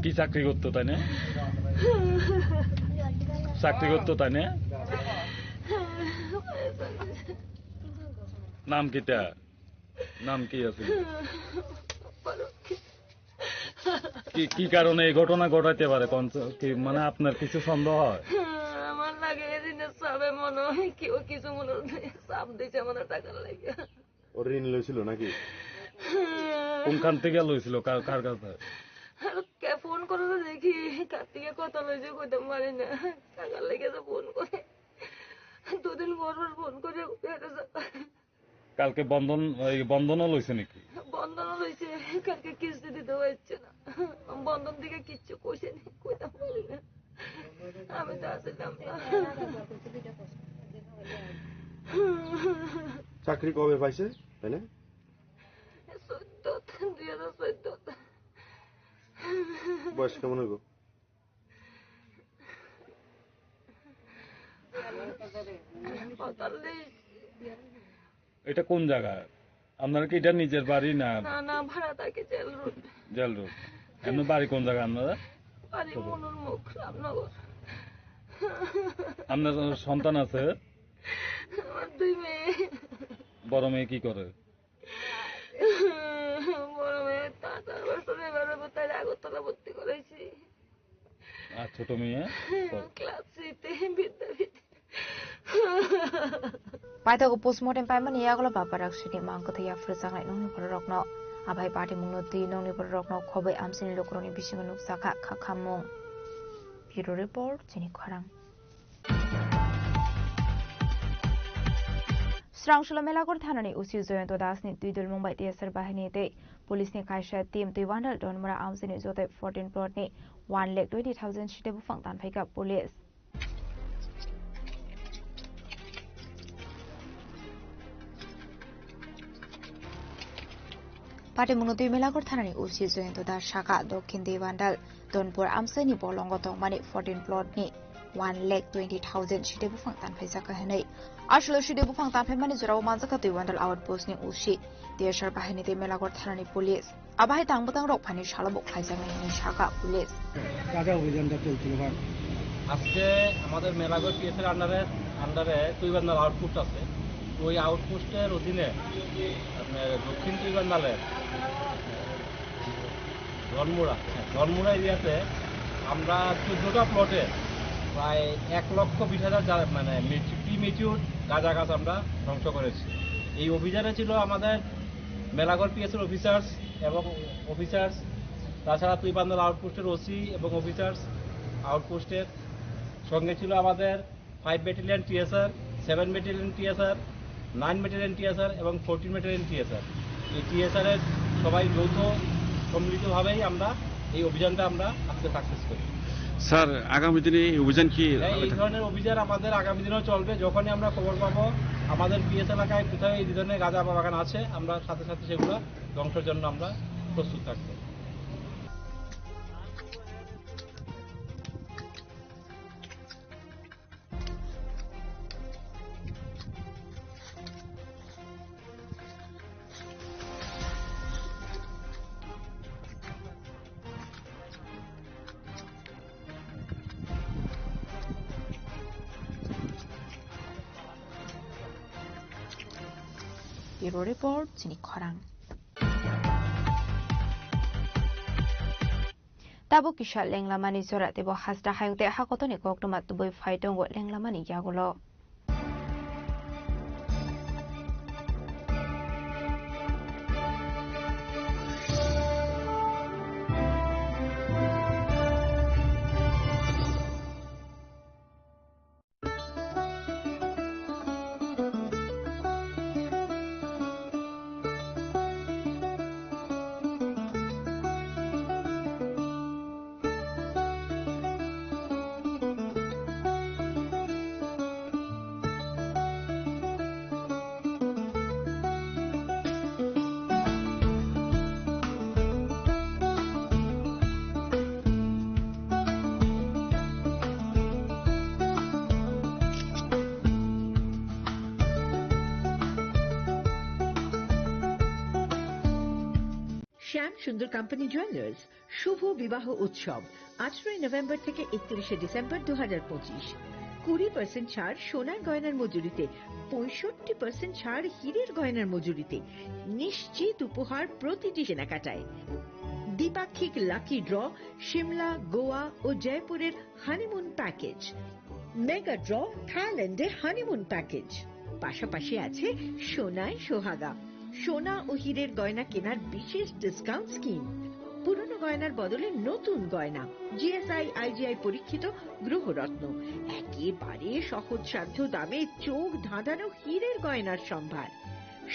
কি চাকরি করতো তাই না? চাকরি করতো তাই না? নাম কিতা? নাম কি আছে? কি, কি কারণে এই ঘটনা ঘটাইতে পারে? কোন, কি, মানে, আপনার কিছু সন্দেহ হয়? আমার লাগে এদিনে সবে মনে হয় কেউ কিছু মনে হয় চাপ দিছে মনে হয় টাকার লাগে। ও ঋণ লইছিল নাকি? কোনখান থেকে লইছিল? কার, কার কাছে? আর কে ফোন করে তো দেখি, কার থেকে কত লইছে কইতে পারি না। টাকার লেগে তো ফোন করে। দুদিন পর পর ফোন করে এটা কালকে বন্ধন, এই বন্ধনও লইছে নাকি? বন্ধনও লইছে, কালকে কিস্তি দিতে হচ্ছে না। বন্ধন থেকে কিচ্ছু কইছে নি, কইতাম পারি না। আমি তো আসলাম না। চাকরি কবে পাইছে তাই না? চোদ্দ, দুই হাজার চোদ্দ। বয়স কেমন হইব? পঁয়তাল্লিশ। এটা কোন জায়গা? আপনার কি এটা নিজের বাড়ি না? না, না, ভাড়া থাকি জেল রোড। Jail road. আপনার বাড়ি কোন জায়গা আপনারা? বাড়ি মনুর মুখ, রামনগর। আপনার সন্তান আছে? আমার দুই মেয়ে। বড় মেয়ে কি করে? বড় মেয়ে তো আঠারো বছর, এবার তাই আগরতলা ভর্তি করাইছি। আর ছোট মেয়ে? ক্লাস থ্রিতে বিদ্যাপীঠে। Paithago postmortem paimani yagulo Baba Raksini mangkwthwi yaphuru changnai nokni bororokno. Abai patimungno twi nokni bororokno khoboi amchaini lukurokni bisingo nukjakha kha khammung. Bureau report, chini khorang. Srangsulo Melakor thanani O C Joyonto Das ni twi dulmung bai T S R bahini tei police ni kaisa team twi wandal Donmura amchaini jotai fourteen plot ni one lakh twenty thousand site buphang tanphaikha police. Patimungno twi Melakor thanani O C Joyonto Das saka Dokhin Deiwandal Donpur amchaini bolongo tongmani fourteen plot ni one lakh twenty thousand side buphang tanphaijak hwnwi. Aswlo side buphang tanphaimani jorao manjakha Deiwandal outpost ni O C, T S R bahini tei Melakor thanani police. Abo hai tang bwtang rok phaini salo bo khlaijaknai hwnwi sakha police. কাজা অভিযানটা চলছিল, ভাই। আজকে আমাদের মেলাঘর পিএস এর আন্ডারে, আন্ডারে তুইবান্দাল আউটপোস্ট আছে। ওই আউটপোস্টের অধীনে আপনার দক্ষিণ তুইবান্দালের ধনমুড়া, হ্যাঁ, ধনমুড়া এরিয়াতে আমরা চোদ্দটা প্লটে প্রায় এক লক্ষ বিশ হাজার জা-, মানে, মেচু-, প্রি মেচিউর গাঁজা গাছ আমরা ধ্বংস করেছি। এই অভিযানে ছিল আমাদের মেলাঘর পিএস এর অফিসার্স এবং অফিসার্স, তাছাড়া তুইবান্দাল আউটপোস্টের ওসি এবং অফিসার্স, আউটপোস্টের সঙ্গে ছিল আমাদের five battalion TSR, seven battalion TSR, nine battalion TSR এবং ফোরটিন ব্যাটালিয়ন টিএসআর। এই টিএসআর এর সবাই যৌথ সম্মিলিতভাবেই আমরা এই অভিযানটা আমরা আজকে সাকসেস করি। স্যার, আগামী দিনে এই অভিযান কি হ্যাঁ, এই হবে? ধরনের অভিযান আমাদের আগামী দিনেও চলবে। যখনই আমরা খবর পাবো আমাদের পিএস এলাকায় কোথাও এই ধরনের গাঁজা বাগান আছে, আমরা সাথে সাথে সেগুলো ধ্বংসের জন্য আমরা প্রস্তুত থাকবো। Bureau Report, Chini Khorang. Tabuk kisa lenglamani jora teibo hasta hayung tei hakotoni koktwma tubui phai tongo lenglamani yagulo. শ্যাম সুন্দর কোম্পানি জুয়েলার্স শুভ বিবাহ উৎসব, আঠারোই নভেম্বর থেকে একত্রিশে ডিসেম্বর দু হাজার পঁচিশ। কুড়ি পার্সেন্ট ছাড় সোনার গয়নার মজুরিতে, পঁয়ষট্টি পার্সেন্ট ছাড় হীরের গয়নার মজুরিতে, নিশ্চিত উপহার প্রতিটি কেনাকাটায়। দ্বিপাক্ষিক লাকি ড্র, সিমলা, গোয়া ও জয়পুরের হানিমুন প্যাকেজ, মেগা ড্র, থাইল্যান্ডের হানিমুন প্যাকেজ, পাশাপাশি আছে সোনায় সোহাগা, সোনা ও হীরের গয়না কেনার বিশেষ ডিসকাউন্ট স্কিম, পুরনো গয়নার বদলে নতুন গয়না, জিএসআই আইজিআই পরীক্ষিত গ্রহরত্ন, একেবারে সহজসাধ্য দামে চোখ ধাঁধানো হীরের গয়নার সম্ভার।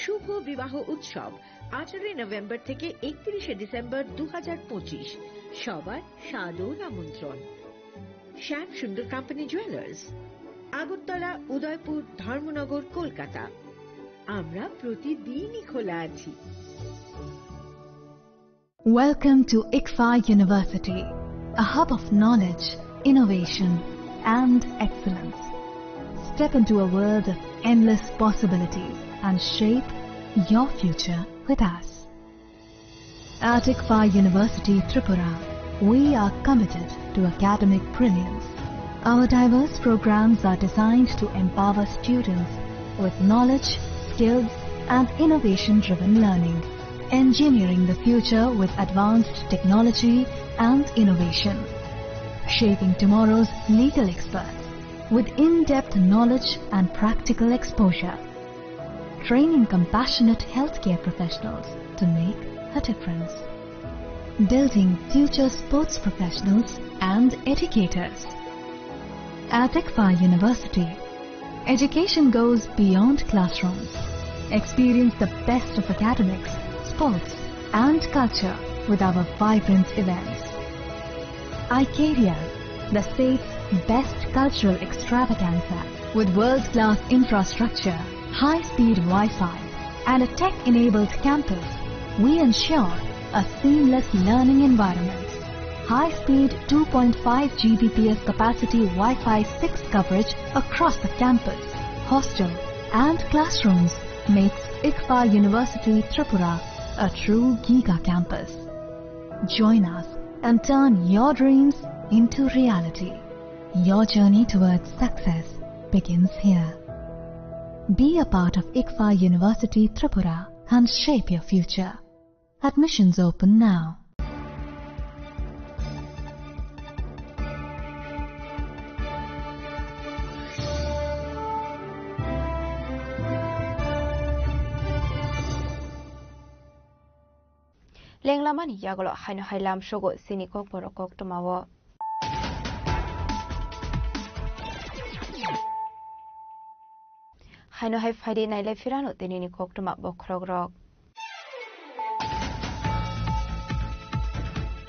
শুভ বিবাহ উৎসব, আঠারোই নভেম্বর থেকে একত্রিশে ডিসেম্বর দু হাজার পঁচিশ। সবার সাদর আমন্ত্রণ। শ্যাম সুন্দর কোম্পানি জুয়েলার্স, আগরতলা, উদয়পুর, ধর্মনগর, কলকাতা। আমরা প্রতিদিনই খোলা আছি। Welcome to ICFAI University, a hub of knowledge, innovation, and excellence. Step into a world of endless possibilities and shape your future with us. At ICFAI University Tripura, we are committed to academic brilliance. Our diverse programs are designed to empower students with knowledge, skills, and innovation-driven learning, engineering the future with advanced technology and innovation, shaping tomorrow's legal experts with in-depth knowledge and practical exposure, training compassionate healthcare professionals to make a difference, building future sports professionals and educators. At ICFAI University, education goes beyond classrooms. Experience the best of academics, sports, and culture with our vibrant events. Icaria, the state's best cultural extravaganza, with world-class infrastructure, high-speed Wi-Fi, and a tech-enabled campus, we ensure a seamless learning environment. High-speed two point five G B P S capacity Wi-Fi six coverage across the campus, hostel, and classrooms makes ICFAI University Tripura A true Giga campus. Join us and turn your dreams into reality. Your journey towards success begins here. Be a part of ICFAI University Tripura and shape your future. Admissions open now. Lenglamani yagulo haino hai lamsogo chini kokborok koktwmao. Haino hai phaidi nailai phirano tinini koktwma bokhorokrok.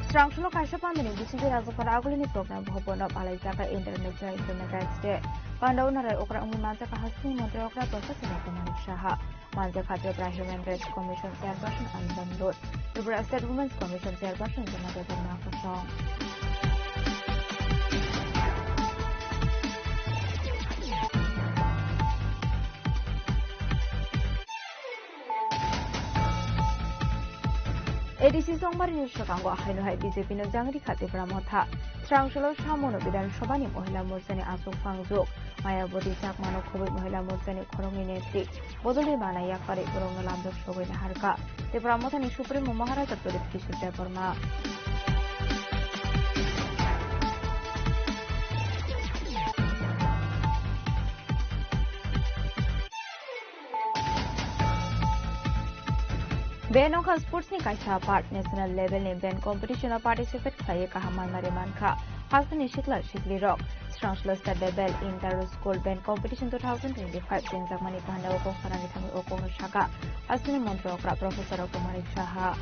Srangsulo kaisa pandani bisingtwi Rajakhor Agulini program bhobono palaijak International Human Rights Day. Panda unarai okra wngwi manjakha hasteni montri okra Professor Dr. Manik Saha. Manjakha Tripura Human Rights Commission Chairperson Anandon Lut, Tripura State Women's Commission Chairperson Jamatia Debbarma Kosong. A D C chongmarini swkango haino hai B J P no jangri kha Tipra Motha. Srangsulo Samono Bidhan Sabhani Mohila Morchani achuk phangjuk. Mayawati Chakmano khobwi Mohila Morchani khoroknwi netri. Bodolni mana yapari borokno lamjak sogwi naharkha. Tipra Mothani Supremo Maharaja Pradip Kishore Debbarma. Band wngkha sports ni kaisa part, national level ni band competition o participate khlaiwi kaham manmari mankha. Hasteni sikla sikli rok. Srangsulo State Level Inter School Band Competition two thousand twenty-five chengjakmani panda o kok sanani thangwi o kokno sakha hasteni montri okra Professor Kumari Saha.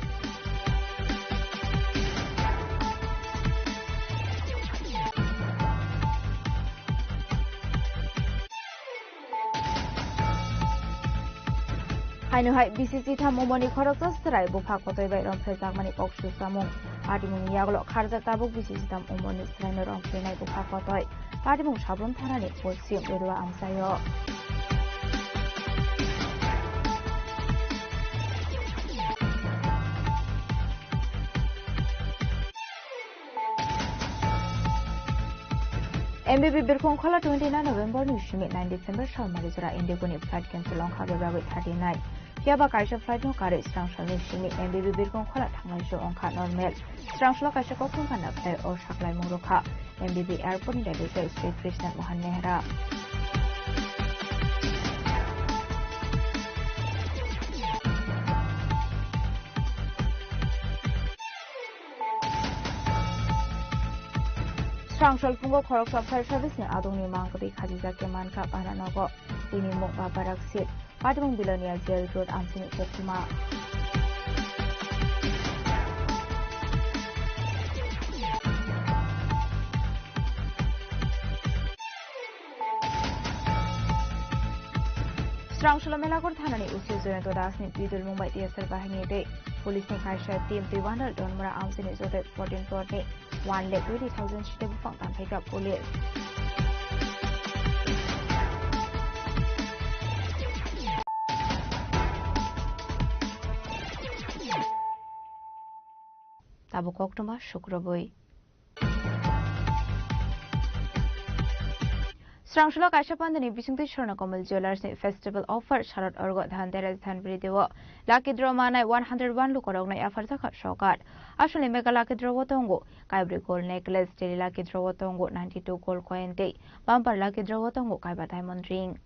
Haino hai B C C tham umorni khoroksa chwrai bupha kotoi bai romphrejakmani kok susamung. Patimungni yagulo kharjak tabuk B C C tham umorni chwraino romphrenai bupha kotoi. Patimung Sabrum thanani poschim Bedua amchaio. M B B Birkhong Khola twenty nine November ni simi nine December salmari jora Indigo ni flight cancel wngkha bebagwi thirty nine. Phiya ba kaisa flight no karwi srangsalni simi M B B Birkhong Khola thangnai se wngkha normal. Srangsulo kaisa koktwma phano flight o saklaimung rwkha M B B airport ni director Sri Krishna Mohan Nehra. Srangsalphungo khoroksa fire service ni adongni mangkwtwi khajijak khe mankha Pananogo. Bini mung ba Baraksit, Patimung Bilonia Jail Road amchini koktwma. Srangsulo Melagur thanani O C Jayanta Das ni twi dulmung bai T S R bahini tei police ni kaisa team twi wandal Donmura amchini jote fourteen crore ni one lakh twenty thousand site buphang tanphaikha police. Tabuk koktwma sukrubwi. Srangsulo kaisa pandani bisingtwi Swarna Kamal Jewellers ni festival offer Sharad Orgo Dhanteras Dhanbri Devo lucky draw manai one hundred one lukorokno yapharjakha sokar. Aswkni mega lucky draw o tongo kaibrwi gold necklace, daily lucky draw o tongo ninety two gold coin tei bumper lucky draw o tongo kaiba diamond ring.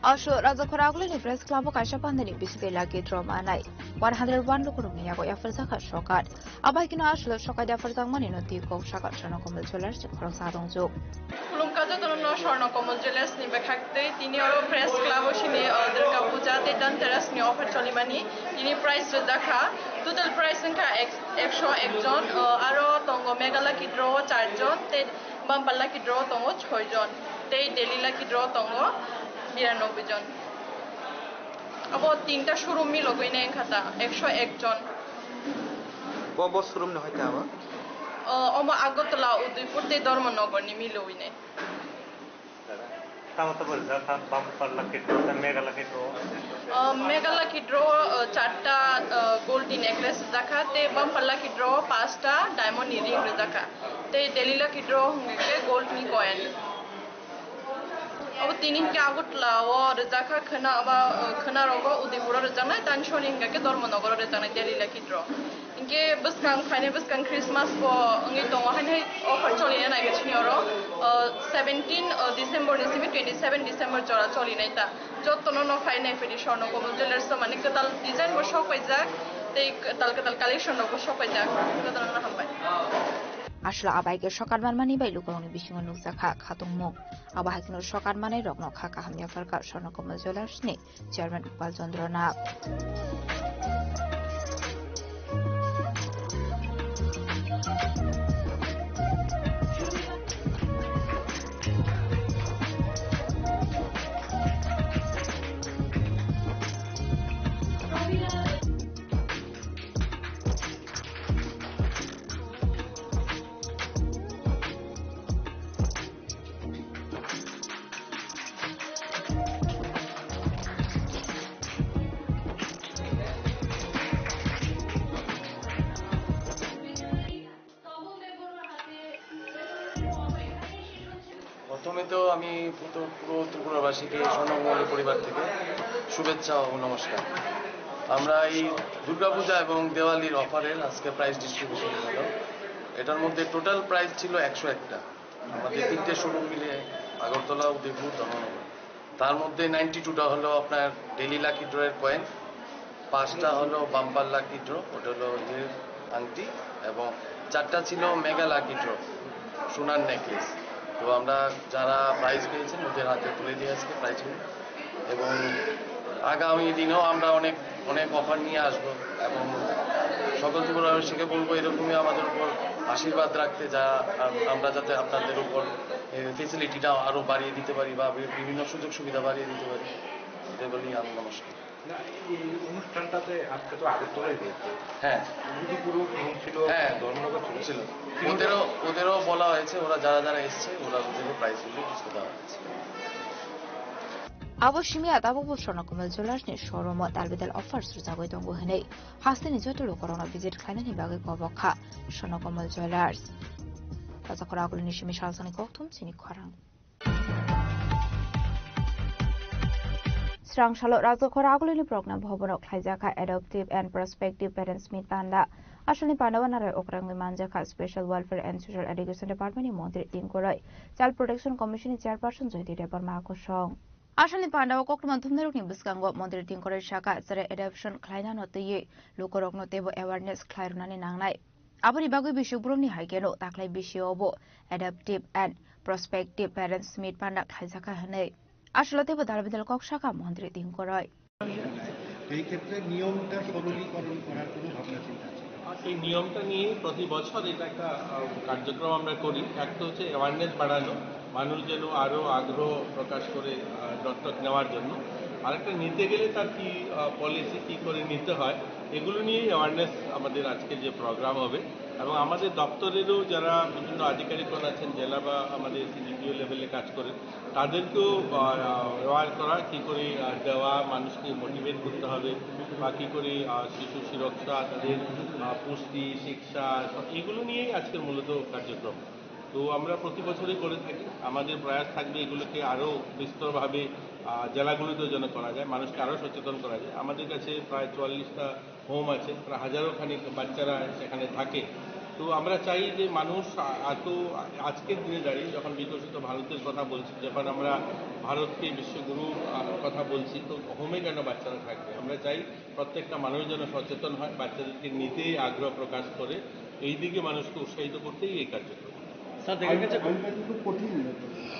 Aswk Rajakhor Agulini Press Club o kaisa pandani bisingtwi lucky draw manai one hundred one lukurokni yago yapharjakha sokar. Abaikeno aswk sokai yapharjakmani no twi kok sakha Swarna Kamal Jewellers ni khoroksa adongjwk. Khulumkha Jotono no Swarna Kamal Jewellers ni bekhak tei tini oro Press Club o sini, o, Durga Puja tei Dhanteras ni offer cholimani tini price rijak kha. Total price wngkha ek-, ekso ek jon, o, aro tongo Mega Lucky Draw o char jon tei Bumper Lucky Draw o tongo soi jon tei Daily Lucky Draw o tongo biranoboi jon. Abo tinta showroom milogwi nai wngkha ta, ekso ek jon. Bo, bo showroom ni hoite abo? O, omo Agartala, Udaipur tei Dharmanagar ni milogwi nai. Tamo tamo rijak kha, Bumper Lucky Draw, Mega Lucky Draw. O, Mega Lucky Draw, o, charta, o, gold ni necklace rijak kha, tei Bumper Lucky Draw pasta diamond ni ring rijak kha, tei Daily Lucky Draw hwnkhe gold ni coin. Abo tini hinkhe Agartala o rijak kha khwna, abo, o, khwna rogo Udaipur o rijaknai, tani soni hinkhe Dharmanagar o rijaknai Daily Lucky Draw. Hinkhe bwskang phainai bwskang Christmas bo wngwi tongo, haino offer cholina nai khe chini oro, o, seventeen, o, December ni simi twenty seven December jora cholinai ta. Jotono no phai nai phai di Swarna Kamal Jewellers o, mani kwtal design bo sok paijak, tei kwtal kwtal collection rok bo sok paijak. Jotono no hambai. Aswk abai khe sokat manmani bai lukurokni bisingo nukjakha khatungmung. Abo hai kheno sokat manai rokno kha kaham yapharkha Swarna Kamal Jewellers ni Chairman Gopal Chandra Nath. প্রথমে তো আমি পুরো, পুরো ত্রিপুরাবাসীকে স্বর্ণমঙ্গলী পরিবার থেকে শুভেচ্ছা ও নমস্কার। আমরা এই দুর্গাপূজা এবং দেওয়ালির অফারের আজকে প্রাইস ডিস্ট্রিবিউশন হলো। এটার মধ্যে টোটাল প্রাইস ছিল একশো একটা। আমাদের তিনটে শোরুম মিলে, আগরতলা, উদয়পুর, ধর্মনগর। তার মধ্যে নাইনটি টুটা হলো আপনার ডেইলি লাকি ড্রয়ের কয়েন, পাঁচটা হলো বাম্পার লাকি ড্র, ওটা হলো হীরের আংটি, এবং চারটা ছিল মেগা লাকি ড্র, সোনার নেকলেস। তো আমরা যারা প্রাইজ পেয়েছেন ওদের হাতে তুলে দিয়ে আজকে প্রাইজগুলো, এবং আগামী দিনেও আমরা অনেক, অনেক অফার নিয়ে আসবো, এবং সকল ত্রিপুরাবাসীকে বলবো এরকমই আমাদের উপর আশীর্বাদ রাখতে, যা আম-, আমরা যাতে আপনাদের উপর এই ফেসিলিটিটা আরও বাড়িয়ে দিতে পারি বা বি-, বিভিন্ন সুযোগ সুবিধা বাড়িয়ে দিতে পারি, এটা বলেই আমি নমস্কার। না, এই অনুষ্ঠানটাতে আজকে তো আগরতলায় হয়েছে। হ্যাঁ। উদয়পুরেও ছিল, হ্যাঁ। ধর্মনগর ছিল। ছিল। ওদেরও, ওদেরও বলা হয়েছে, ওরা যারা যারা এসছে, ওরা ওদেরও প্রাইজগুলো বুঝতে দেওয়া হয়েছে। Abo simi a tabukbo Swarna Kamal Jewellers ni showroom o dal bidal offers rwjagwi tongo hwnwi hasteni joto lukurokno visit khlainani bagwi kobok kha Swarna Kamal Jewellers. Rajakhor agulini simi salsani kokthum chini khorang. Srang salo Rajakhor agulini program bhobono khlaijak kha Adoptive and Prospective Parents Meet Panda. Asalni pandao narai okrangwi manjak kha Special Welfare and Social Education Department ni montri Tingkoroi, Child Protection Commission ni Chairperson Jyoti Debbarma kosong. Asalni pandao koktwma thumnairokni bwskango montri Tingkoroi saka, chwrai adoption khlainano twiwi lukurokno teibo awareness khlai rwnani nangnai. Aboni bagwi bisi borokni hai kheno taklai bisio bo Adoptive and Prospective Parents Meet Panda khlaijakha hwnwi aswlo teibo dal bidal kok sakha montri Tingkoroi. এই ক্ষেত্রে নিয়মটা সরলীকরণ করার কোনো ভাবনা চিন্তা আছে? এই নিয়মটা নিয়ে প্রতি বছর এটা একটা, আহ, কার্যক্রম আমরা করি। এক তো হচ্ছে অ্যাওয়ারনেস বাড়ানো, মানুষ যেন আরও আগ্রহ প্রকাশ করে, আহ, দত্তক নেওয়ার জন্য। আরেকটা নিতে গেলে তার কি, আহ, পলিসি কি করে নিতে হয়, এগুলো নিয়েই অ্যাওয়ারনেস আমাদের আজকে যে প্রোগ্রাম হবে। এবং আমাদের দপ্তরেরও যারা বিভিন্ন আধিকারিকগণ আছেন, জেলা বা আমাদের সিডিপিও লেভেলে কাজ করেন, তাদেরকেও, আহ, অ্যাওয়ার করা, কী করে, আহ, দেওয়া, মানুষকে মোটিভেট করতে হবে, বা কী করে, আহ, শিশু সুরক্ষা, তাদের, আহ, পুষ্টি, শিক্ষা, সব এগুলো নিয়েই আজকের মূলত কার্যক্রম। তো আমরা প্রতি বছরই করে থাকি। আমাদের প্রয়াস থাকবে এগুলোকে আরও বিস্তরভাবে, আহ, জেলাগুলোতেও যেন করা যায়, মানুষকে আরও সচেতন করা যায়। আমাদের কাছে প্রায় চুয়াল্লিশটা হোম আছে, প্রায় হাজারো খানিক বাচ্চারা সেখানে থাকে। তো আমরা চাই যে মানুষ আ-, এত আ-, আজকের দিনে দাঁড়িয়ে যখন বিকশিত ভারতের কথা বলছি, যখন আমরা ভারতকে বিশ্বগুরু, আ, কথা বলছি, তো হোমে কেন বাচ্চারা থাকবে? আমরা চাই প্রত্যেকটা মানুষ যেন সচেতন হয়, বাচ্চাদেরকে নিতেই আগ্রহ প্রকাশ করে, এই দিকে মানুষকে উৎসাহিত করতেই এই কার্যক্রম। স্যার, দেখা গেছে আইন, আইনটা কিন্তু কঠিন।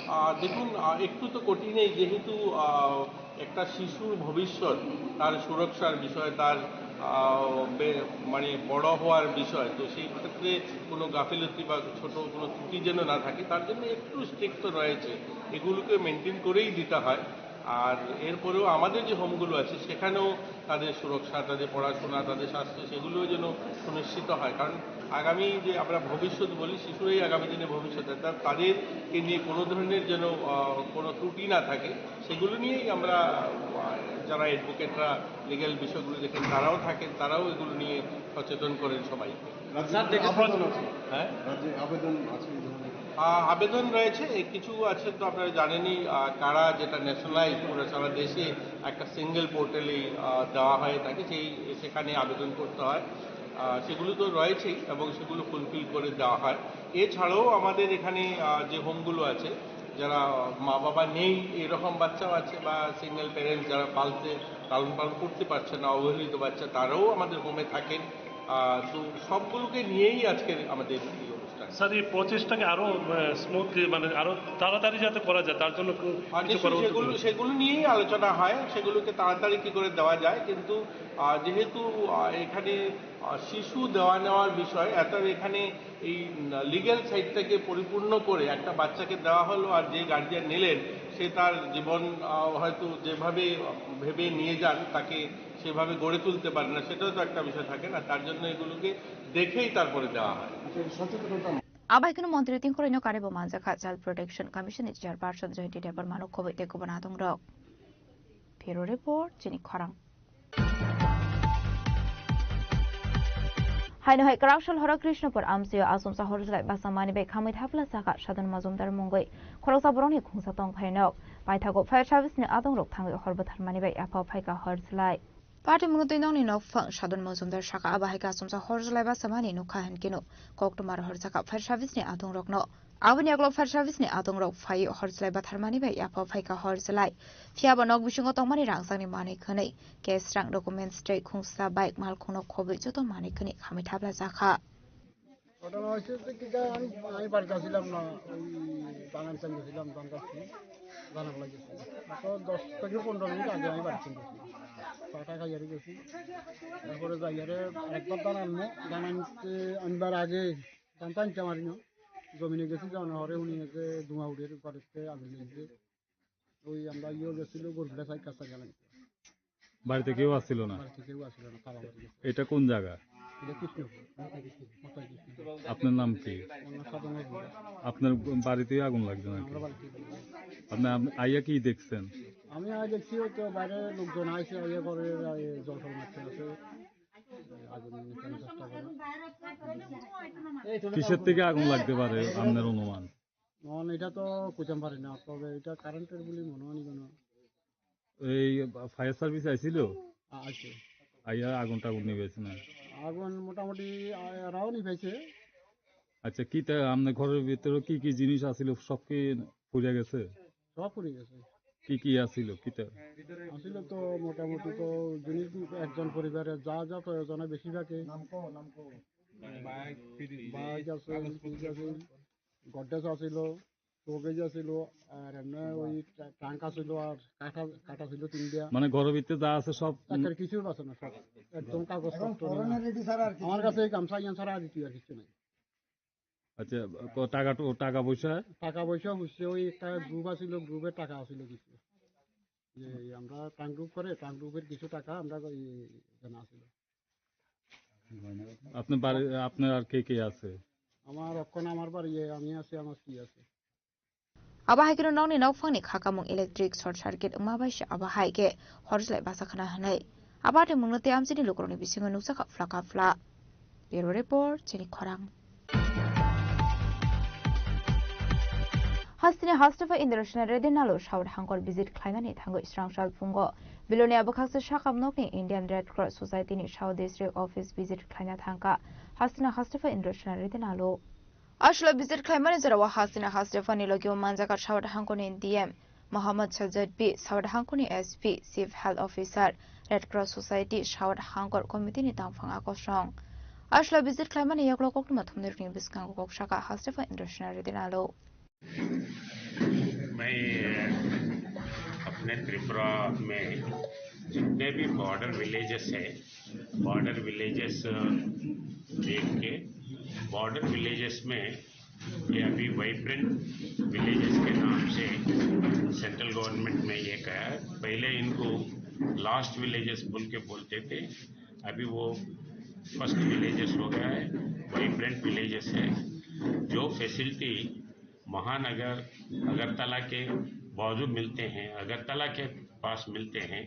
আহ, দেখুন, আহ, একটু তো কঠিনই, যেহেতু, আহ, একটা শিশুর ভবিষ্যৎ, তার সুরক্ষার বিষয়, তার, আহ, বে-, মানে বড় হওয়ার বিষয়, তো সেই ক্ষেত্রে কোনো গাফিলতি বা ছোট কোনো ত্রুটি যেন না থাকে, তার জন্য একটু স্ট্রিক্ট তো রয়েছে, এগুলোকে মেনটেন করেই দিতে হয়। আর এরপরেও আমাদের যে হোমগুলো আছে, সেখানেও তাদের সুরক্ষা, তাদের পড়াশোনা, তাদের স্বাস্থ্য, সেগুলোও যেন সুনিশ্চিত হয়। কারণ আগামী যে আমরা ভবিষ্যৎ বলি, শিশুরাই আগামী দিনে ভবিষ্যৎ। তা-, তাদেরকে নিয়ে কোনো ধরনের যেন, আহ, কোনো ত্রুটি না থাকে, সেগুলো নিয়েই আমরা, আহ, যারা অ্যাডভোকেটরা লিগ্যাল বিষয়গুলো দেখেন, তারাও থাকেন, তারাও এগুলো নিয়ে সচেতন করেন সবাই। রাজ্যে স্যার, দেখে আবেদন আছে। হ্যাঁ? রাজ্যে আবেদন আছে এই ধরনের? আহ, আবেদন রয়েছে, এ, কিছু আছে তো আপনারা জানেনই, আহ, কারা যেটা ন্যাশনালাইজ পুরো সারা দেশে একটা সিঙ্গেল পোর্টালে, আহ, দেওয়া হয়ে থাকে, সেই, সেখানে আবেদন করতে হয়। আহ, সেগুলো তো রয়েছেই এবং সেগুলো ফুলফিল করে দেওয়া হয়। এছাড়াও আমাদের এখানে, আহ, যে হোমগুলো আছে, যারা মা বাবা নেই এরকম বাচ্চাও আছে বা সিঙ্গেল প্যারেন্টস যারা পালতে, লালন পালন করতে পারছে না, অবহেলিত বাচ্চা, তারাও আমাদের হোমে থাকেন। আহ, তো সবগুলোকে নিয়েই আজকের আমাদের এই অনুষ্ঠান। স্যার, এই প্রচেষ্টাকে আরো, আহ, স্মুথলি, মানে আরো তাড়াতাড়ি যাতে করা যায়, তার জন্য কো-, আর কিছু নিশ্চয়ই করা উচিত সেগুলো, বলে। সেগুলো নিয়েই আলোচনা হয়, সেগুলোকে তাড়াতাড়ি কি করে দেওয়া যায়। কিন্তু, আহ, যেহেতু, আহ, এখানে, আহ, শিশু দেওয়া নেওয়ার বিষয়, অর্থাৎ এখানে এই, উম, লিগ্যাল সাইডটাকে পরিপূর্ণ করে একটা বাচ্চাকে দেওয়া হলো, আর যে গার্জিয়ান নিলেন, সে তার জীবন, আহ, হয়তো যেভাবে ভেবে নিয়ে যান, তাকে সেভাবে গড়ে তুলতে পারেন না, সেটাও তো একটা বিষয় থাকে না। তার জন্য এগুলোকে দেখেই তারপরে দেওয়া হয়। Abo hai kheno montri tingkhorino kare bo manjakha Child Protection Commission ni chairperson Joyinti Debbarma no khoboi tei kubun adongrok. Bureau Report, chini khorang. Haino hai kwraksal horo Krishnapur amchaio achomsa horjlai basa mani bai khamwi thapla chakha Sadhan Majumdar mungwi khoroksa borokni khungsa tong phainok. Paithago fire service ni adongrok thangwi hor bwtharmani bai yaphao phaikha horjlai. Party mungwi twi nokni nokphang Sadhan Majumdar saka abo hai khe achomsa horjlai basa mani nukha hinkhe no koktwma rohorjakha fire service ni adongrokno. Aboni yagulo fire service ni adongrok phaiwi horjlai bwtharmani bai yaphao phaikha horjlai. Phiya bo nok bisingo tongmani rangchakni manwi khwnwi cash, rang, documents tei khungsa bike, malkhungno khobwi joto manwi khwnwi khamwi thapla jakha. ঘটনা হয়েছে যে কি, আমি, আমি বাড়িতে আসছিলাম না, ওই বাগান চান গেছিলাম, ধান কাটছি, ধান লাগেছি। তো দশ থেকে পনেরো মিনিট আগে আমি বাড়ি চলে গেছি, চা টা খাইয়ারে গেছি। তারপরে যাইয়ারে আরেকবার ধান আনবো, ধান আনতে, আনবার আগে ধান তো আনতে পারি না, জমিনে গেছি, যাওয়ার পরে উনি যে ধোঁয়া উঠে, ঘরেতে আগুন লেগেছে। ওই আমরা ইয়ে গেছিল, গরুটা সাইড কাছাকাছি গেলাম। বাড়িতে কেউ আসছিল না? বাড়িতে কেউ আসছিল না, তালা মারি গেছে। এটা কোন জায়গা? এটা কৃষ্ণপুর, মাথায় কৃষ্ণপুর, মাথায় কৃষ্ণপুর। আপনার নাম কি? আমার নাম সাধন রায়। আপনার বাড়িতে আগুন লাগছে নাকি? আমরা বাড়িতে। আপনি আম-, আইয়া কি দেখছেন? আমি আই দেখছি, ওই তো বাইরে লোকজন আইছে, আইয়া করে, আই জল ফল মারতে আছে, আগুন নিভানোর চেষ্টা করে। কিসের থেকে আগুন লাগতে পারে আপনার অনুমান? এখন এটা তো কইতাম পারি না, তবে এটা কারেন্টের বুলি মনে হয় কোনো। এই ফায়ার সার্ভিস আইছিল? আ-, আইছে। আইয়া আগুন টাগুন নিভাইছে না? আগুন মোটামুটি, আ, এরাও নিভাইছে। আচ্ছা, কি তা আপনার ঘরের ভিতরে কি কি জিনিস আছিল, সব কি পুড়ে গেছে? সব পুড়ে গেছে। কি কি আছিল, কি তা? আছিল তো মোটামুটি তো জিনিস একজন পরিবারের যা যা প্রয়োজন হয় বেশিরভাগই। বাইক, ফ্রিজ, বাইক আছে, কাগজপত্র। ফ্রিজ আছে, গডরেজ আছিল, শোকেজ আছিল, আর এমনি ওই ট্রা-, ট্রাঙ্ক আছিল, আর কাঠা, কাঠা ছিল তিনটা। মানে ঘরের ভিতরে যা আছে সব? তাছাড়া কিছু আছে না, সব একদম কাগজপত্র নিয়ে। আমার কাছে এই গামছা ইয়ান ছাড়া আর কিছু, আর কিছু নাই। আচ্ছা, ক-, টাকা টো-, টাকা পয়সা? টাকা পয়সা হচ্ছে ওই একটা গ্রুপ আছিল, গ্রুপের টাকা আছিল কিছু। যে আমরা ট্রাঙ্ক গ্রুপ করে, ট্রাঙ্ক গ্রুপের কিছু টাকা আমরা ওই এখানে আছিল। আপনার বাড়ি, আপনার আর কে কে আছে? আমার অক্ষণ আমার বাড়ি, আমি আছি, আমার স্ত্রী আছে। Abo hai kheno nokni nokphangni khakamung electric short circuit wngma bai se abo hai khe horjlai basa khna hwnwi. Abo atimungno tei amchaini lukurokni bisingo nukjakha phlaka phla. Bureau Report, chini khorang. Hasteni Hastepha Indrasena Reddy Nalu South Hangkor visit khlainani thangwi srang sal phungo Bilonia bwkhakse sakam nokni Indian Red Cross Society ni South District Office visit khlaina thangkha. Hasteni Hastepha Indrasena Reddy Nalu. Aswla visit khlaimani jorao hasteni Hastephani logio manjakha South Hangkoni D M Mohammad Sajjad B, South Hangkoni S P, Chief Health Officer, Red Cross Society, South Hangkor Committee ni tangphang akosong. Aswla visit khlaimani yagulo koktwma thumnirokni bwskango kok saka Hastepha Indrasena Reddy Nalu. अपने त्रिपुरा में जितने भी border villages है, border villages देख के border villages में ये अभी वाइब्रेंट विलेजेस के नाम से सेंट्रल गवर्नमेंट में ये कहा है। पहले इनको लास्ट विलेजेस बोल के बोलते थे, अभी वो फर्स्ट विलेजेस हो गया है, वाइब्रेंट विलेजेस है। जो फैसिलिटी महानगर अगरतला के बाजू मिलते हैं, अगरतला के पास मिलते हैं,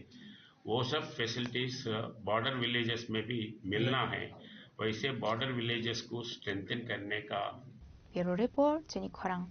वो सब फैसिलिटीज बॉर्डर विलेजेस में भी मिलना है। वैसे बॉर्डर विलेजेस को स्ट्रेंथन करने का Bureau Report, Chini Khorang.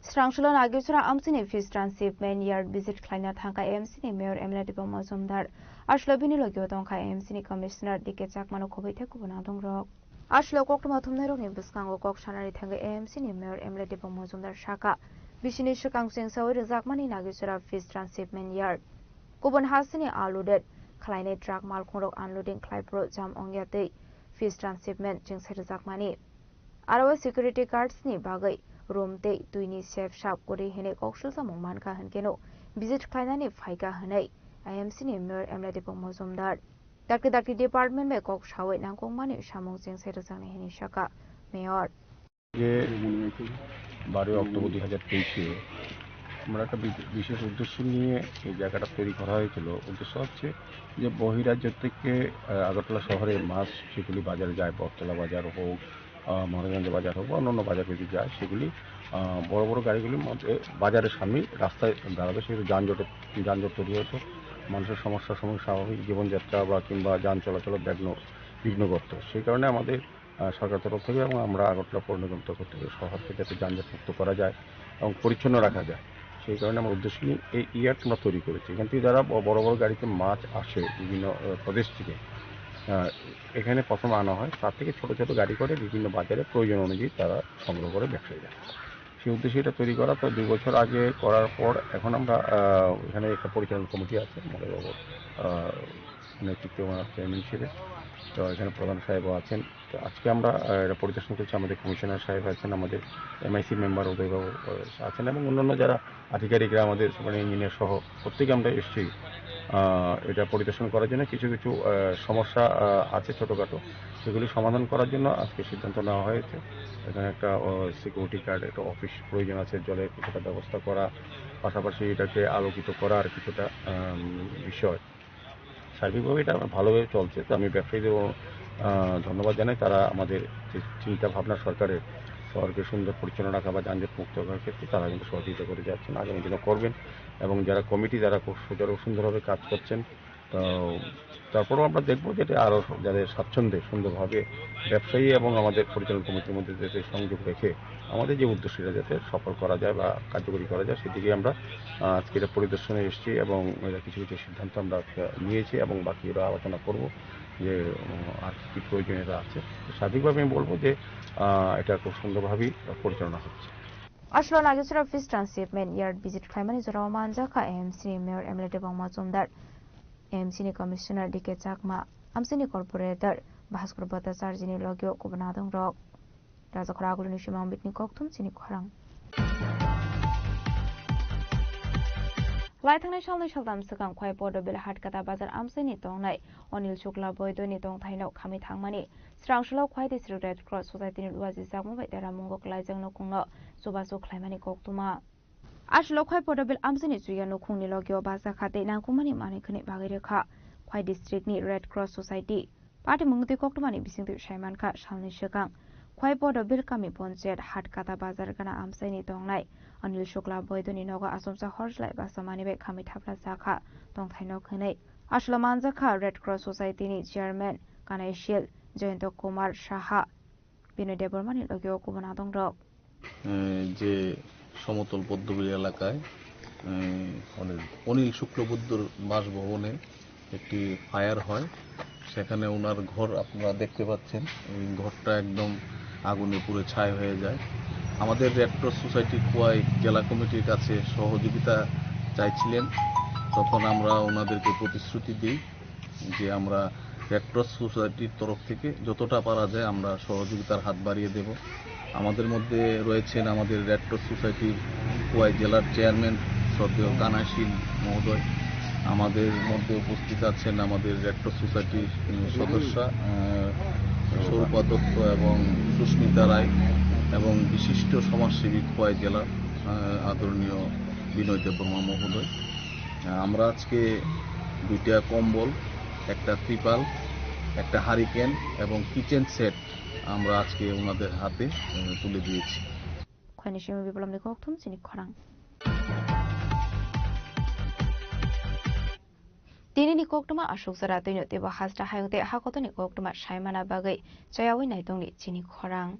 Srangsulo Nagisora amsini Fish Transshipment Yard visit khlaina thangkha A M C ni Mayor M L A Debang Majumdar. Aslo bini logio tongkha A M C ni Commissioner D K Chakmano khoboi thai kubun adongrok. Aslo koktwma thumnairokni bwskango kok sanani thangwi A M C ni Mayor M L A Debang Majumdar sakha, bisini swkang chengsawi rwjakmani Nagisora Fish Transshipment Yard. Kubun hasini unloaded khlainai truck malkhungrok unloading khlai phuru jam ongya twi fish transshipment chengsa rwjakmani. Aro o security guards ni bagwi room tei twini sep sap kwrwi hinwi kok sulsamung mankha hinkhe no visit khlainani phaikha hinwi I M C ni Mayor M L A Debang Majumdar. Dakti dakti department bai kok sawi nangkukmani samung chengsa rwjaknai hinwi sakha Mayor. যে বারোই অক্টোবর দুই হাজার তেইশে আমরা একটা বি-, বিশেষ উদ্দেশ্য নিয়ে এই জায়গাটা তৈরি করা হয়েছিল। উদ্দেশ্য হচ্ছে যে বহিরাজ্য থেকে, আহ, আগরতলা শহরে মাছ যেগুলি বাজারে যায়, বটতলা বাজার হোক, আহ, মহারাজগঞ্জ বাজার হোক বা অন্যান্য বাজার যদি যায়, সেগুলি, আহ, বড় বড় গাড়িগুলির মধ্যে বাজারের সামনেই রাস্তায় দাঁড়াবে, সেগুলো যানজটে, যানজট তৈরি হতো, মানুষের সমস্যার সম্মুখীন, স্বাভাবিক জীবনযাত্রা বা কিংবা যান চলাচলে বিঘ্ন, বিঘ্ন ঘটতো। সেই কারণে আমাদের আহ, সরকার তরফ থেকে এবং আমরা আগরতলা পৌর নিগম তরফ থেকে শহরকে যাতে যানজট মুক্ত করা যায় এবং পরিচ্ছন্ন রাখা যায়, সেই কারণে আমার উদ্দেশ্য নিয়ে এই ইয়ার্ড আমরা তৈরি করেছি। এখান থেকে যারা ব-, বড় বড় গাড়িতে মাছ আসে বিভিন্ন, আহ, প্রদেশ থেকে, আহ, এখানে প্রথমে আনা হয়, তার থেকে ছোট ছোট গাড়ি করে বিভিন্ন বাজারে প্রয়োজন অনুযায়ী তারা সংগ্রহ করে ব্যবসায়ীরা। সেই উদ্দেশ্যে এটা তৈরি করা। তো দুই বছর আগে করার পর এখন আমরা, আহ, এখানে একটা পরিচালনা কমিটি আছে, মডেল বাবুর, আহ, নেতৃত্বে ওনার চেয়ারম্যান হিসেবে। তো এখানে প্রধান সাহেবও আছেন। তো আজকে আমরা, আহ, এটা পরিদর্শন করছি, আমাদের কমিশনার সাহেব আছেন, আমাদের এমআইসি মেম্বার উদয়বাবু, আহ, আছেন এবং অন্যান্য যারা আধিকারিকরা, আমাদের সুপারিনটেন্ডেন্ট ইঞ্জিনিয়ার সহ প্রত্যেকে আমরা এসেছি, আহ, এটা পরিদর্শন করার জন্য। কিছু কিছু, আহ, সমস্যা, আহ, আছে ছোটোখাটো, সেগুলি সমাধান করার জন্য আজকে সিদ্ধান্ত নেওয়া হয়েছে। এখানে একটা, আহ, সিকিউরিটি গার্ড, একটা অফিস প্রয়োজন আছে, জলের কিছুটা ব্যবস্থা করা, পাশাপাশি এটাকে আলোকিত করার কিছুটা, আহ, বিষয়। সার্বিকভাবে এটা ভালোভাবে চলছে। তো আমি ব্যবসায়ীদেরও, আহ, ধন্যবাদ জানাই, তারা আমাদের যে চিন্তা ভাবনা সরকারের শহরকে সুন্দর পরিচ্ছন্ন রাখা বা যানজট মুক্ত রাখার ক্ষেত্রে তারা কিন্তু সহযোগিতা করে যাচ্ছেন, আগামী দিনও করবেন। এবং যারা কমিটি, যারা খুব সুচারু সুন্দরভাবে কাজ করছেন, তো তারপরেও আমরা দেখবো যাতে আরও যাতে স্বাচ্ছন্দ্যে সুন্দরভাবে ব্যবসায়ী এবং আমাদের পরিচালন কমিটির মধ্যে যাতে সংযোগ রেখে আমাদের যে উদ্দেশ্যটা যাতে সফল করা যায় বা কার্যকরী করা যায়, সেদিকে আমরা, আহ, আজকে এটা পরিদর্শনে এসেছি এবং এটা কিছু কিছু সিদ্ধান্ত আমরা, আহ, নিয়েছি এবং বাকি ওরা আলোচনা করব যে, উম, আর কী কী প্রয়োজনীয়তা আছে। তো সার্বিকভাবে আমি বলবো যে, আহ, এটা খুব সুন্দরভাবেই পরিচালনা হচ্ছে। Aslo Nagisora Fish Transshipment Yard visit khlaimani jorao manjakha A M C ni Mayor M L A Debang Majumdar, A M C ni Commissioner D K Chakma, amsini Corporator Bhaskar Bhattacharjini logio kubun adongrok. Rajakhor Aguluni Simang Bitni kokthum chini khorang. Lai thangnai salnwi saltam swkang Khwai Podobil Hatkata Bazar amchaini tongnai Anil Shukla Boidoni tongthaino khamwi thangmani Srangsulo Khwai District Red Cross Society ni luajijakma bai deramungo kwlaijak nukungno chubachu khlaimani koktwma. Aswk Khwai Podobil amchaini chuya nukhungni logio bacha kha tei nangkukmani manwi khwnwi bagwi rwkha Khwai District ni Red Cross Society. Party mungtwi koktwmani bisingtwi saimankha salni swkang Khwai Podobil kami ponchayat Hatkata bazar gana amchaini tongnai Anil Shukla Boidoni nogo achomsa hor slai basa manwi bai khamwi thapla jakha tongthaino khwnwi. Aswk manjakha Red Cross Society ni chairman Kanai Sil, Jayanta Kumar Saha, Binoy Debbarmani logio kubun adongrok. এ, যে সমতল পদ্মবিল এলাকায়, এ, অনিল, অনিল শুক্লবৈদ্যর বাসভবনে একটি ফায়ার হয়। সেখানে ওনার ঘর আপনারা দেখতে পাচ্ছেন, এই ঘরটা একদম আগুনে পুড়ে ছাই হয়ে যায়। আমাদের রেড ক্রস সোসাইটি খোয়াই জেলা কমিটির কাছে সহযোগিতা চাইছিলেন, তখন আমরা ওনাদেরকে প্রতিশ্রুতি দিই যে আমরা রেড ক্রস সোসাইটির তরফ থেকে যতটা পারা যায় আমরা সহযোগিতার হাত বাড়িয়ে দেব। আমাদের মধ্যে রয়েছেন আমাদের রেড ক্রস সোসাইটির খোয়াই জেলার চেয়ারম্যান শ্রদ্ধেয় কানাই শীল মহোদয়। আমাদের মধ্যে উপস্থিত আছেন আমাদের রেড ক্রস সোসাইটির, উম, সদস্যা, আহ, স্বরূপা দত্ত এবং সুস্মিতা রায় এবং বিশিষ্ট সমাজসেবী খোয়াই জেলার, আহ, আদরণীয় বিনয় দেববর্মা মহোদয়। আহ, আমরা আজকে দুইটা কম্বল, একটা ত্রিপাল, একটা হারিকেন এবং কিচেন সেট আমরা আজকে ওনাদের হাতে, আহ, তুলে দিয়েছি। Khwlaini simi Biplobni kokthum chini khorang. Tinini koktwma aswk jora twino teibo hasta hayung tei hakotoni koktwma saimana bagwi chayaui naitongni chini khorang.